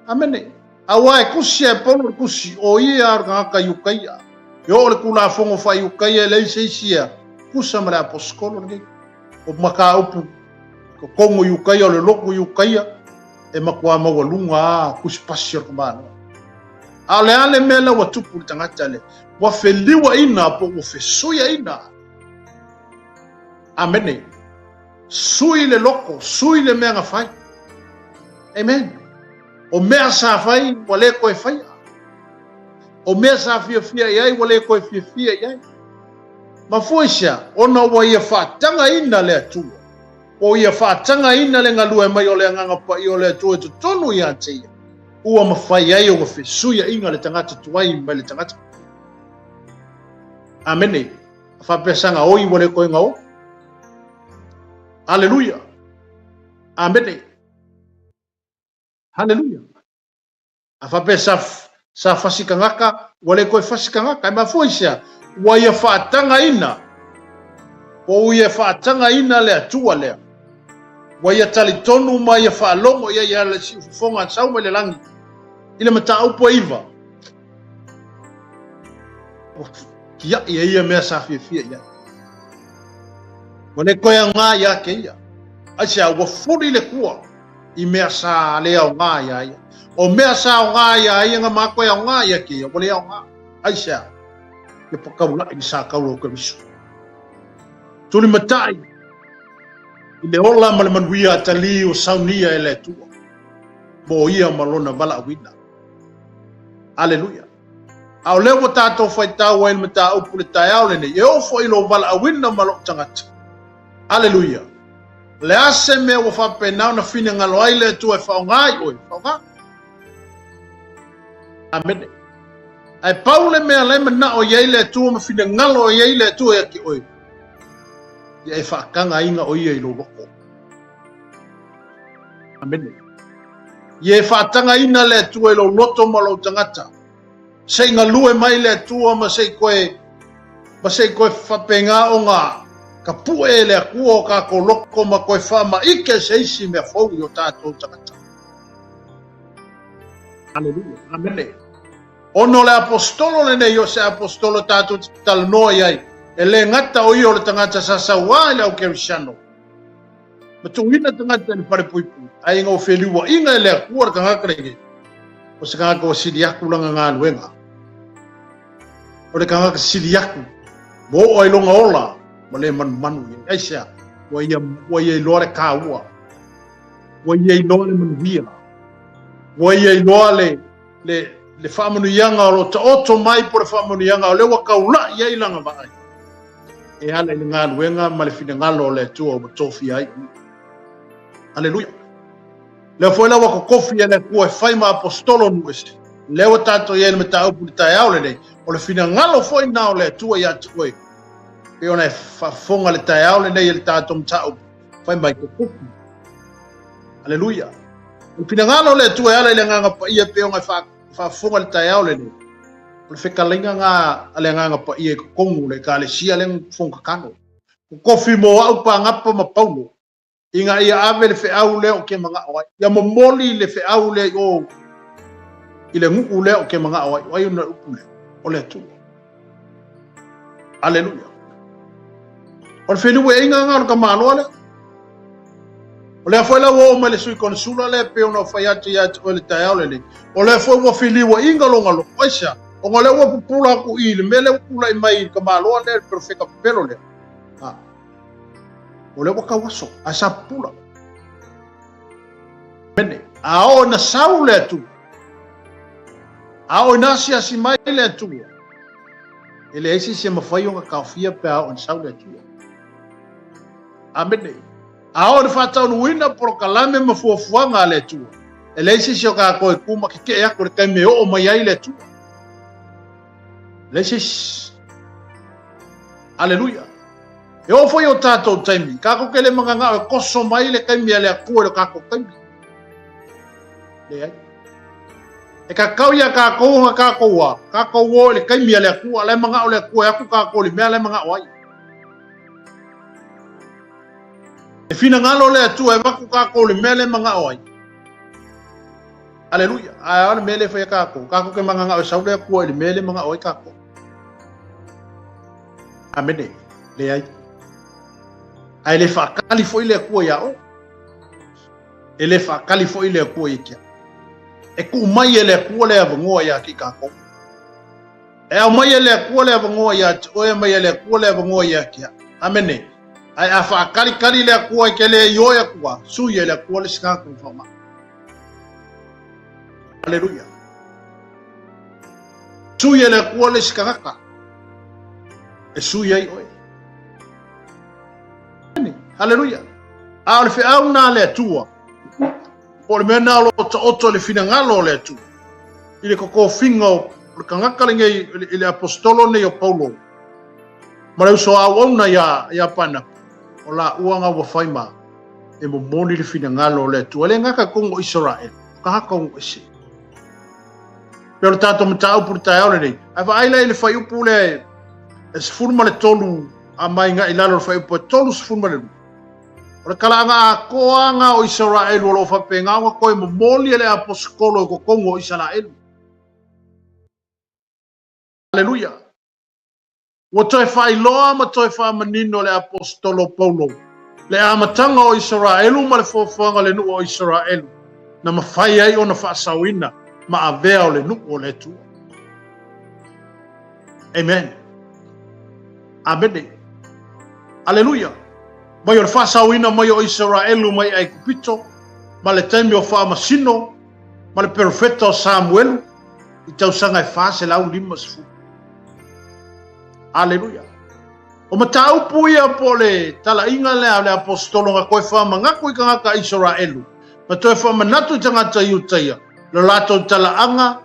Amene. Auā e kusi e Paulo le kusi, o ia o le tagata Iukaia. E oo le Tulafono faa-Iukaia e leai se isi e Tutusa ma le aposetolo lenei. O mataupu totogi i ukaia, o le lotu i ukaia, e matua maualuga a tusipasi o le tamaloa. A o le a le mea lea ua tupu i le tagata lea? Ua feliuaina po ua fesuiaina. Amene. Sui le loko, sui le mea na fai. Amen. O mea sa fai, ua le toe faia. O mea sa fiafia i ai, ua le toe fiafia i ai. Mafua i se a? Ona ua ia faatagaina le Atua. Ua ia faatagaina le galue mai o le Agaga Paia o le Atua i totonu ia te ia, ua mafai ai ona fesuiaiga le tagata tuai mai le tagata. Amene. A faapea sa gaoi ua le toe gaoi. Aleluia. Amene. Haleluia. A faapea sa, sa fasi tagata, ua le toe fasi tagata. E mafua i se a? Ua ia faatagaina, po ua ia faatagaina le Atua lea. Ua ia talitonu ma ia faalogo i ai ia le siufofoga a sau mai le lagi i le mataupu e iva. Ua tiai e ia mea sa fiafia i ai. Ua le toe aoga ia te ia. Aisea, ua fuli le kua i mea sa le aoga iā ia. O mea sa aoga iā ia na mātou e aoga ia te ia, ua le aoga. Aisea, le pakaulaʻi le sa taula o Keriso. Tulimatai i le ola ma le manuia a talī ua saunia e le Atua mo ia ma lona valaauina. Aleluia. A o lea ua tatou faitau ai le mataupu le taeao lenei, e oo foi i lou valaauina ma lou tagata. Aleluia! O le a se mea ua faapena ona finagalo ai le Atua e faaaoga ai oe? Faaaoga. Amene. Ae pau le mea la e manao i ai le Atua ma finagalo i ai le Atua ia te oe, ia e faatagaina o ia i lou loko. Amene. Ia e faatagaina le Atua i lou loto ma lou tagata. Se i galue mai le Atua ma se i koe ma se i koe faapena ona tapue e le Atua o tatou loko ma toe faamaite se isi mea fou i o tatou tagata. Aleluia. Amene. Ona o le aposetolo lenei o se aposetolo tatou te talanoa i ai, e le gata o ia o le tagata sa sauā i le au Kerisiano, Ma tuuina tagata i le falepuipui, ae ina ua feliuaina e le Atua le tagata lenei, o se tagata ua sili atu lana galuega. O le tagata sili atu, ua oo ai lona ola, ua le manumanu i ai. Aisea? Ua ia, ua ia iloa le taua. Ua ia iloa le manuia. Ua ia iloa le, le, le faamanuiaga o lo o taoto mai po o le faamanuiaga o lea ua taulai ai lana vaai. E ala i le galuega ma le finagalo o le Atua ua tofia ai. Aleluia. Lea foi la ua totofi e le Atua e fai ma aposetolo nuu ese. Lea ua tatou i ai le mataupu i le taeao lenei, o le finagalo foi na o le Atua ia te oe. Pei ona e faafofoga le taeao lenei e le tatou mataupu, fai mai totofi. Aleluia. O le finagalo o le Atua e ala i le Agaga Paia pei ona e faafofoga le taeao lenei. O le fetalaiga na a le Agaga Paia i totonu o le Ekalesia lea na fofoga tatalo. Totofi mo au Panapa ma Paulo, ina ia ave le feau lea ou te manao ai. Ia momoli le feau lea i o i le nuu lea ou te manao ai. O ai ona upu lea? O le Atua. Aleluia. O le feliuaiga na o le tamaloa lea. O lea foi la ua oo mai le sui konesula lea pei ona fai atu ia te oe le taeao lenei. O lea foi ua feliuaiga lona loto. Aisea? Ona o lea ua pupula atu i le mea lea ua tulai mai i le tamaloa lea, le perofeta pepelo lea. A. O lea ua tau aso, ae sa pupula. Mene. A oo ina sau le Atua, a oo ina asiasi mai le Atua, e leai se isi e mafai ona taofia pe a oo ina sau le Atua. Amene. A oo ina faataunuuina polokalame ma fuafuaga a le Atua, e leai se isi o tatou e tu ma tetee atu i le taimi e oo mai ai le Atua. E leai se isi. Aleluia. E oo foi o tatou taimi, tatou te le mananao e koso mai le taimi a le Atua i lo tatou taimi. Leai. E kakau ia tatou ona tatou a, tatou o i le taimi a le Atua, la e manao le Atua e atu tatou i le mea la e manao ai. E finagalo le Atua e avatu tatou i le mea lea e manao ai. Aleluia. Ae a le mea lea e fai a tatou? Tatou te mananao e sau le Atua i le mea lea e manao ai tatou. Amene. Leai. Ae le faakali foi le Atua iā oe. E le faakali foi le Atua ia te au. E tuu mai e le Atua le avanoa ia te i tatou. E aumai e le Atua le avanoa ia te oe, aumai e le Atua le avanoa ia te au. Amene. Ae a faakalikali le Atua e te le ioe atu a, sui e le Atua le isi tagata ua faamama. Aleluia. Sui e le Atua le isi tagata e sui ai oe. Aleluia. A o le feau na le Atua, po o le mea na o lo o taoto i le finagalo o le Atua, i le totofiga o le tagata lenei, i le aposetolo nei o Paulo, ma le uso a auauna ia, ia Panapa, o laua na ua fai ma e momoli le finagalo o le Atua. E le gata i totonu o Isaraelu, o tagata o ese. Pe o le tatou mataupu le taeao lenei, ae vaai la i le fuaiupu lea e 13 a mai agai i lalo o le fuaiupu e 32. O le talaaga atoa na o Isaraelu o lo o faapena ona toe momoli e le aposetolo i totonu o Isaraelu. Aleluia! Ua toe faailoa ma toe faamanino e le aposetolo Paulo le amataga o Isaraelu ma le foafoaga o le nuu o Isaraelu na mafai ai ona faasaoina ma avea o le nuu o le Atua. Amen. Amene. Aleluia. Mai o le faasaoina mai o Isaraelu mai Aikupito ma le taimi o faamasino ma le perofeta o Samuelu i tausaga e 450. Aleluia. O mataupu ia po o le talaiga lea a le aposetolo na toe faamanatu i tagata Isaraelu, na toe faamanatu i tagata Iutaia, lo latou talaaga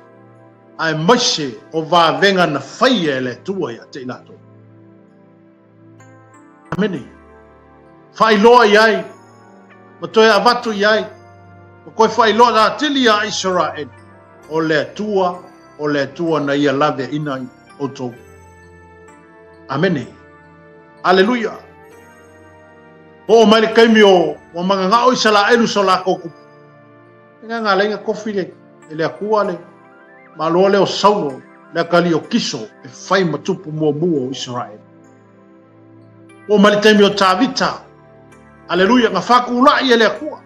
aemaise o vavega na faia e le Atua ia te i latou. Amene. Faailoa i ai, ma toe avatu i ai, ma toe faailoa atili iā Isaraelu, o le Atua, o le Atua na ia laveaina outou. Amene. Aleluia. Oo mai le taimi o ua mananao Isaraelu so latou tupu. E nga nga lainga tofi le e le Atua le malo lea o Saulo le atalii o Kiso e fai ma tupu muamua o Isaraelu. Oo mai le taimi o Tavita. Aleluia, na faatulai e le Atua.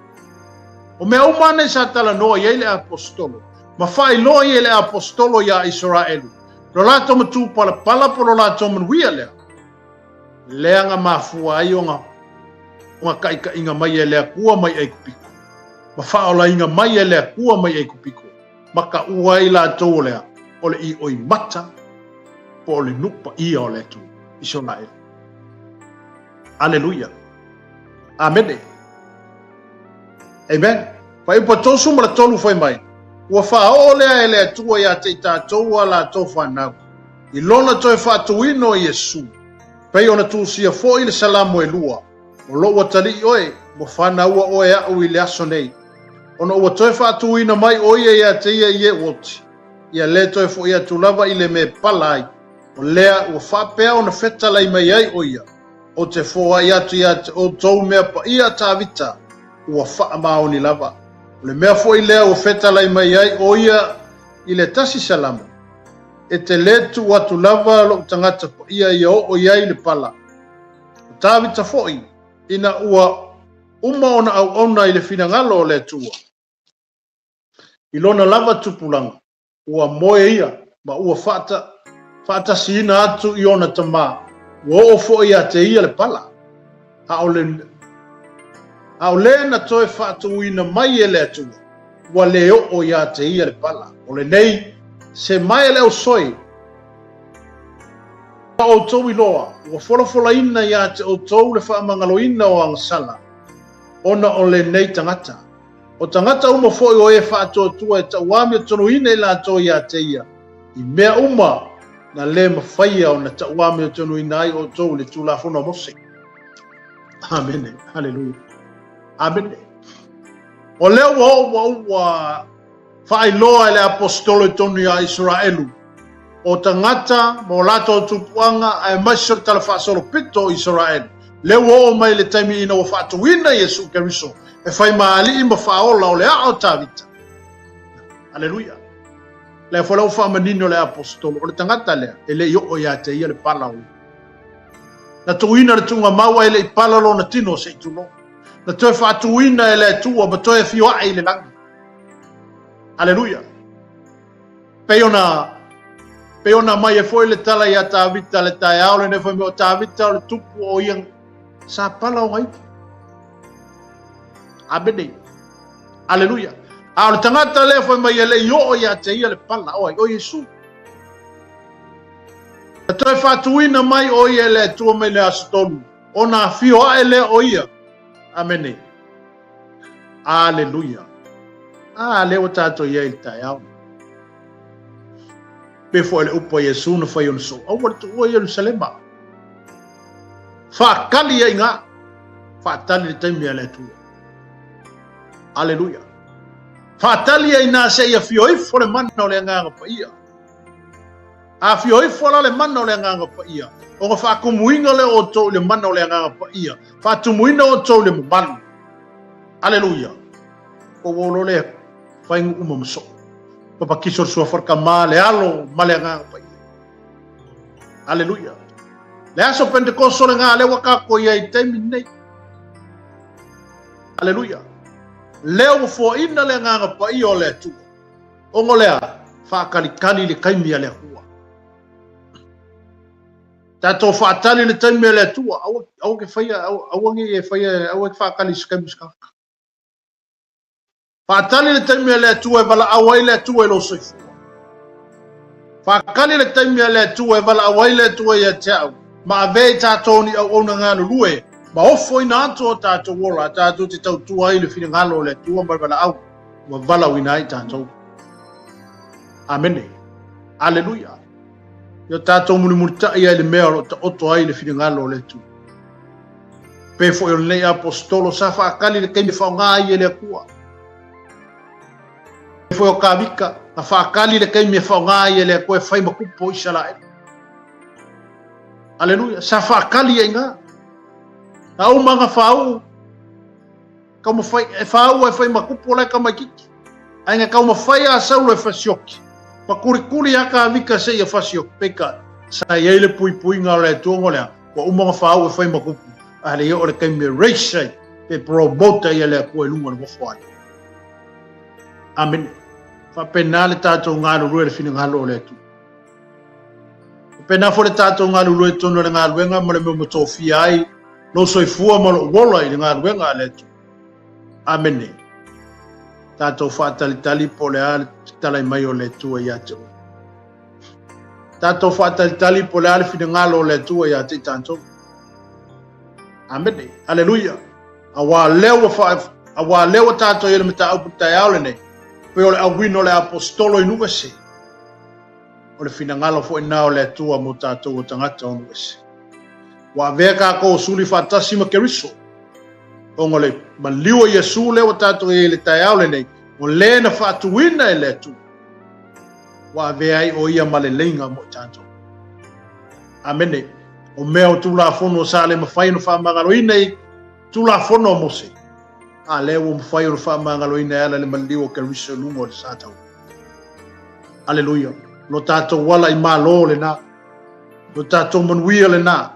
O mea uma nei sa talanoa i ai le aposetolo, ma faailoa i e le aposetolo iā Isaraelu, lo latou matupalapala po lo latou manuia lea, lea na mafua ai ona ona taitaiga mai e le Atua mai Aikupito, ma faaolaina mai e le Atua mai Aikupito, ma taua ai latou o le a? O le ioimata po o le nuu paia o le Atua, Isaraelu. Aleluia. Amene. Amen. Fuaiupu 33 fai mai, Ua faaoo lea e le Atua ia te i tatou a latou fanau, i lona toe faatuina o Iesu, pei ona tusia foi le Salamo e lua, O lou atalii oe, ua fanaua oe aʻu i le aso nei, ona ua toe faatuina mai ʻo ia ia te ia i eʻu oti, ia le toe foʻi atu lava i le mea e pala ai, o lea ua faapea ona fetalai mai ai ʻo ia, Ou te foai atu ia te outou mea paia a Tavita, ua faamaoni lava. O le mea foi lea ua fetalai mai ai ʻo ia i le tasi Salamo, E te lē tuu atu lava lou tagata paia ia oo i ai le pala. O Tavita foi, ina ua uma ona auauna i le finagalo o le Atua, i lona lava tupulaga, ua moe ia ma ua faatasiina atu i ona tama, ua oo foi ia te ia le pala. A o le, a o le na toe faatuina mai e le Atua, ua le oo ia te ia le pala. O lenei, se mae le ausoi, Ua outou iloa, ua folafolaina ia te outou le faamagaloina o agasala, ona o lenei tagata. O tagata uma foi o e faatuatua e tauamiotonuina i latou ia te ia, i mea uma na le mafaia ona tauamiotonuina ai outou i le Tulafono a Mose. Amene. Haleluia. Amene. O lea ua oo ua ua faailoa e le aposetolo i totonu iā Isaraelu, o tagata ma o latou tupuaga aemaise o le talafaasolopito o Isaraelu, lea ua oo mai le taimi ina ua faatuina Iesu Keriso e fai ma Alii ma Faaola o le aa o Tavita. Aleluia! Lea foi la ua faamanino le aposetolo, o le tagata lea e le i oo ia te ia le pala o. Na tuuina le tuugamau ae le i pala lona tino se i tulou. Na toe faatuina e le Atua ma toe afio ae i le lagi. Aleluia. Pei ona pei ona aumai ai foi le tala ia Tavita le taeao lenei fai mai o Tavita o le tupu o ia sa pala ona ivi. Amene. Aleluia. A o le tagata lea fai mai e le i oo ia te ia le pala o ai o Iesu. Na toe faatuina mai o ia e le Atua mai le aso tolu ona afio ae lea o ia. Amene. Aleluia. A, lea ua tatou i ai i le taeao. Pe foi le upu a Iesu na fai ona soo, aua le tuua Ierusalema. Faatali ai ngā. Faatali le taimi a le Atua. Aleluia. Faatali ai nā se i afio ifo le mana o le Agaga Paia. A afio ifo la le mana o le Agaga Paia, ona faatumuina lea o outou i le mana o le Agaga Paia, faatumuina outou i le mamalu. Aleluia. Ua o loa lea faiguu uma ma soo. Papatiso le suafa o le Tama, le Alo ma le Agaga Paia. Aleluia. Le aso Pentekoso lena lea ua tatou i ai i le taimi lenei. Aleluia. Lea ua foaina le Agaga Paia o le Atua. Ona o le a? Faatalitali le taimi a le Atua. Tatou faatali le taimi a le Atua. Aua, aua ke faia, aua, aua ne i e faia, aua e faatali i se taimi o se tagata. Faatali le taimi a le Atua e valaau ai le Atua i lou soifua. Faatali le taimi a le Atua e valaau ai le Atua ia te au, ma avea i tatou ni auauna galulue, ma ofoina atu o tatou ola, tatou te tautua ai i le finagalo o le Atua ma le valaau ua valaauina ai tatou. Amene. Aleluia. Ia tatou mulimulitai ai i le mea o lo o taoto ai le finagalo o le Atua. Pe foi o lenei aposetolo sa faatali le taimi e faaaoga ai e le Atua. Pe foi o Tavita na faatali le taimi e faaaoga ai e le Atua e fai ma tupu o Isaraelu. Aleluia, sa faatali ai na. Na uma na faauu Taumafai, e fāua e fai ma kupu o la e tamaititi. Ae na taumafai a Saulo e fasioki. Ma kulikuli a Tavita seia fasioki, peitai, sa i ai le puipuiga o le Atua ona o le a? Ua uma ona fāua e fai ma kupu, a le i oo le taimi e raise ai, pe promote ai e le Atua i luga o le nofo ai. Amene. Faapena le tatou galulue i le finagalo o le Atua. Faapena foi le tatou galulue i totonu o le galuega ma le mea ua tofia ai lou soifua ma lou ola i le galuega a le Atua. Amene. Tatou faatalitali po o le a le fetalai mai o le Atua ia te oe. Tatou faatalitali po o le a le finagalo o le Atua ia te i tatou. Amene. Aleluia. Aua lea ua fa, aua lea ua tatou i ai le mataupu i le taeao lenei, pei o le auina o le aposetolo i nuu ese. O le finagalo foi lena o le Atua mo tatou o tagata o nuu ese. Ua avea tatou o suli faatasi ma Keriso, ona o le maliu o Iesu lea ua tatou i ai i le taeao lenei, o le na faatuina e le Atua, ua avea ai o ia ma leleiga mo i tatou. Amene. O mea o Tulafono sa le mafai ona faamagaloina i Tulafono a Mose, a lea ua mafai ona faamagaloina e ala i le maliu o Keriso i luga o le sa taua. Aleluia. Lo tatou ala i Malo lena. Lo tatou manuia lena.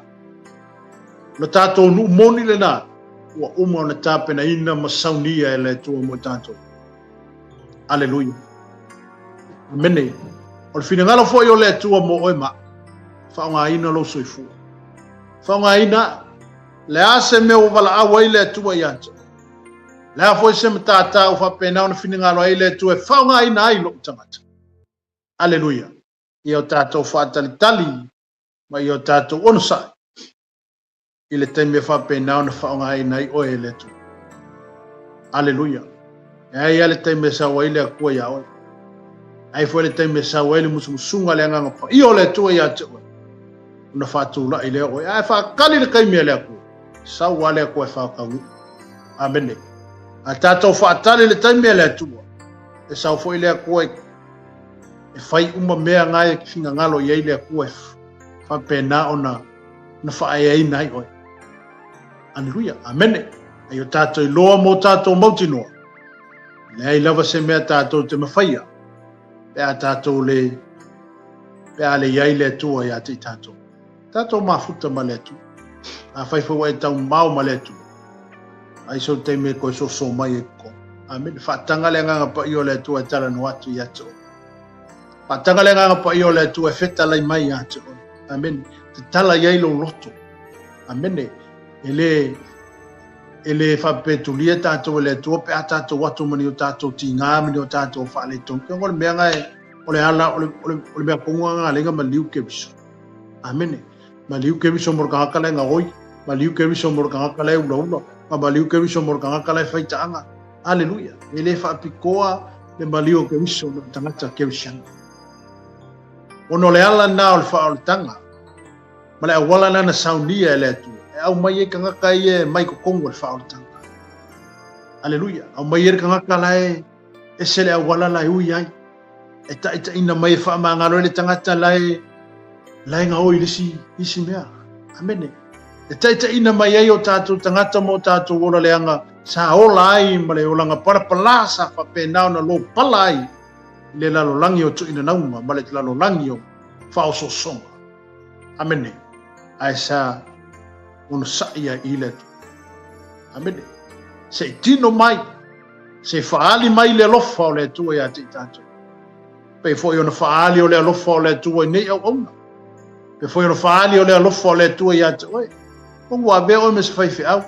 Lo tatou nuu moni lena. Ua uma ona tapenaina ma saunia e le Atua mo i tatou. Aleluia. Amene. O le finagalo foi o le Atua mo oe ma faaaogaina lou soifua. Faaaogaina le a se mea ua valaau ai le Atua ia te oe. Le a foi se matata ua faapena ona finagalo ai le Atua e faaaogaina ai lou tagata. Aleluia. Ia o tatou faatalitali ma ia o tatou onosai i le taimi e faapena ona faaaogaina ai oe e le Atua. Aleluia. E ai lava le taimi e sau ai le Atua iā oe. Ai foi le taimi e sau ai le musumusuga a le Agaga Paia o le Atua ia te oe. Ona faatulai lea oe. Ae faatali le taimi a le Atua. Sau lava le Atua e faataunuu. Amene. A tatou faatali le taimi a le Atua, e sau foi le Atua e fai uma mea na e finagalo i ai le Atua e faapena ona na faaeaina ai oe. Aleluia. Amene. Ai o tatou iloa mo tatou mautinoa. Leai lava se mea tatou te mafaia pe a tatou le pe a le i ai le Atua ia te i tatou. Tatou mafuta ma le Atua. Afai foi ua e taumamao ma le Atua, ai sou taimi e toe soso mai ai totonu. Amene. Faataga le Agaga Paia o le Atua e talanoa atu ia te oe. Faataga le Agaga Paia o le Atua e fetalai mai ia te oe. Amene. Tatala i ai lou loto. Amene. E le e le faapetulia tatou e le Atua pe a tatou atu ma ni o tatou tigā ma ni o tatou faaletonu. Ke o le mea nga e o le ala o le, o le, o le mea kongo nga lenga ma liu keriso. Amene. Maliu Keriso mo le tagata la e gaoi, maliu Keriso mo le tagata la e ulaula, ma maliu Keriso mo le tagata la e faitaaga. Aleluia! E le faapitoa le maliu o Keriso na o tagata Kerisiano. Ona o le ala lena o le faaolataga ma le auala lena na saunia e le Atua e aumai ai tagata ia e mai totonu o le faaolataga. Aleluia! Aumai ai le tagata la e ese le auala la e ui ai. E taitaina mai e faamagalo ai le tagata la e la e gaoi i le isi, isi mea. Amene. E taitaina mai ai o tātou tagata ma o tātou ola leaga sa ola ai ma le olaga palapalā sa faapena ona lopala ai i le lalolagi o tuuinanauga ma le lalolagi o faaosoosoga. Amene. Ae sa onosai ai i le Atua. Amene. Se i tino mai, se i faaali mai le alofa o le Atua ia te i tātou. Pei foi ona faaali o le alofa o le Atua i nei auauna. Pei foi ona faaali o le alofa o le Atua ia te oe. O ua avea oe me se faifeau.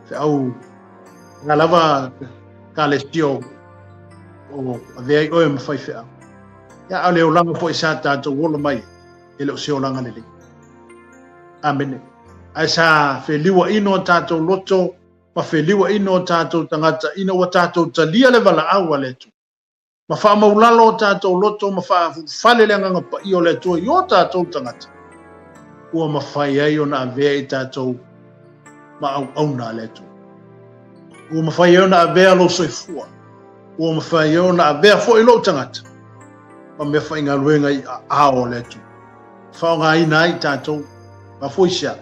Feau nga lava kalesia o o avea ai oe ma faifeau. Ia a o le olaga foi sa tātou ola mai e le o se olaga lelei. Amene. Ae sa feliuaina o tātou loto ma feliuaina o tātou tagata ina ua tātou talia le valaau a le Atua. Ma faamaulalo o tātou loto ma faafulufale le Agaga Paia o le Atua i o tātou tagata, ua mafai ai ona avea i tātou ma auauna a le Atua. Ua mafai ai ona avea lou soifua. Ua mafai ai ona avea foi lou tagata ma mea faigaluega i aao o le Atua. Faaaogaina ai tatou. Mafua i se a?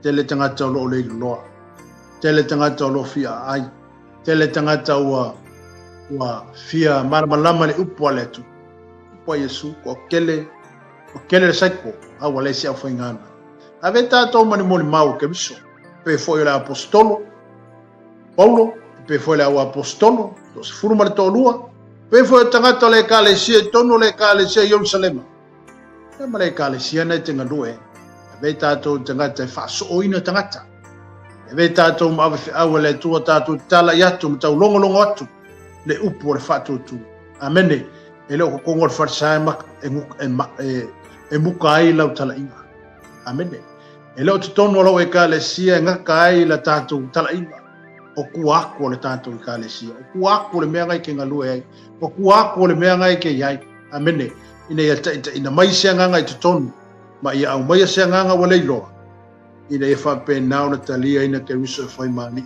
Tele tagata o lo o leiloa. Tele tagata o lo o fia aai. Tele tagata ua ua fia malamalama le upu a le Atua. Upu a Iesu, kua kele, kua kele le saiko, a ua leai se aufaigaluega. Ave tatou ma ni molimau o Keriso, pei foi o le aposetolo Paulo, pei foi o le au aposetolo, toasefulu ma le toalua, pei foi o tagata o le Ekalesia i totonu o le Ekalesia i Ierusalema. Ia ma le Ekalesia na e te galue, ave tatou tagata e faasooina tagata. Ave tatou ma ave feau e le Atua tatou talai atu ma taulogologo atu le upu o le faatuatua. Amene. E le o totonu o le falesa e, e, e, e muka ai lau talaiga. Amene. E le o totonu o lau Ekalesia e gata ai la tatou talaiga. O tua atu o le tatou Ekalesia. O tua atu o le mea ngai ke galue ai. O tua atu o le mea ngai ke iai. Amene. Ina ia taitaina mai se agaga i totonu, ma ia aumaia se agaga ua leiloa, ina ia faapena ona taliaina Keriso e fai ma Alii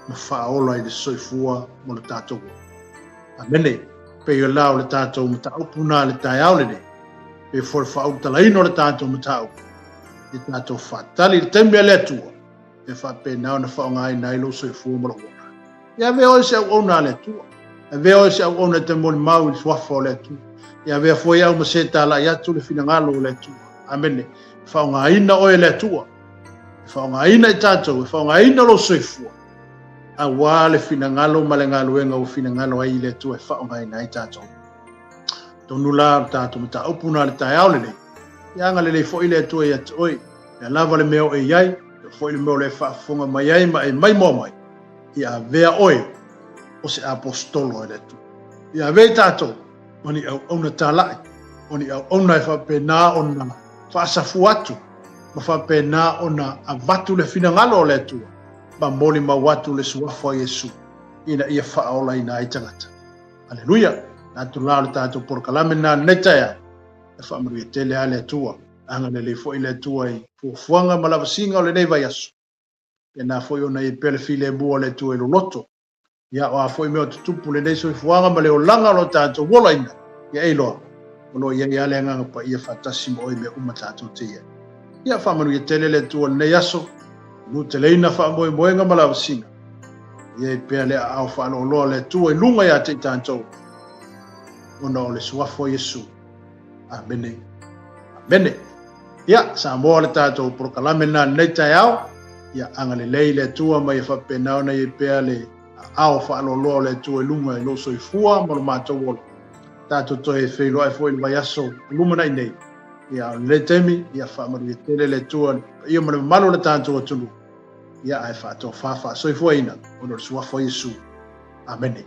ma faaola i le soifua mo le tatou ola. Amene. Pei o la o le tatou mataupu na le taeao lenei, pei foi le faaulutalaina o le tatou mataupu, i tatou faatali i le taimi a le Atua, e faapena ona faaaogaina ai lou soifua ma lou ola. Ia avea oe se auauna a le Atua. Avea oe se auauna e te molimau i le suafa o le Atua. Ia avea foi au ma se talai atu le finagalo o le Atua. Amene. E faaaogaina oe e le Atua. E faaaogaina i tatou, e faaaogaina lou soifua. Auā le finagalo ma le galuega ua finagalo ai i le Atua e faaaogaina ai tatou. Tonu la o le tatou mataupu na le taeao lenei. Ia agalelei foi le Atua ia te oe. Ia lava le mea o e i ai, ia foi le mea o le faafofoga mai ai ma e maimoa mai, ia avea oe o se aposetolo e le Atua. Ia avea i tatou ma ni auauna talai, o ni auauna e faapena ona faasafua atu, ma faapena ona avatu le finagalo o le Atua, ma molimau atu le suafa o Iesu, ina ia faaolaina ai tagata. Aleluia! Atu la o le tatou polokalame lena lenei taeao, e faamanuia tele lava le Atua. Agalelei foi le Atua i fuafuaga ma lavasiga o lenei vaiaso. Pēnā foi ona i ai pea le filemu o le Atua i loloto. Ia, o a foi mea o tutupu lenei soifuaga ma le olaga o lo tatou olaina, ia e iloa, o lo o i ai lava le Agaga Paia faatasi ma oe i mea uma tatou te i ai. Ia, faamanuia tele le Atua i lenei aso, nuteleina faamoemoega ma lavasiga. Ia i ai pea le aao faaloaloa o le Atua i luga ia te i tatou, ona o le suafa o Iesu. Amene. Amene. Ia, Samoa le tatou polokalame lena i lenei taeao. Ia, agalelei le Atua ma ia faapena ona i ai pea le aao faaloaloa o le Atua i luga i lou soifua ma lo matou ola. Tatou toe feiloai foi i le vaiaso o lumanai nei. Ia, o lenei taimi, ia faamanuia tele le Atua i le paia ma le mamalu o le tatou atunuu. Ia, ae faatofa faasoifuaina ona o le suafa o Iesu. Amene.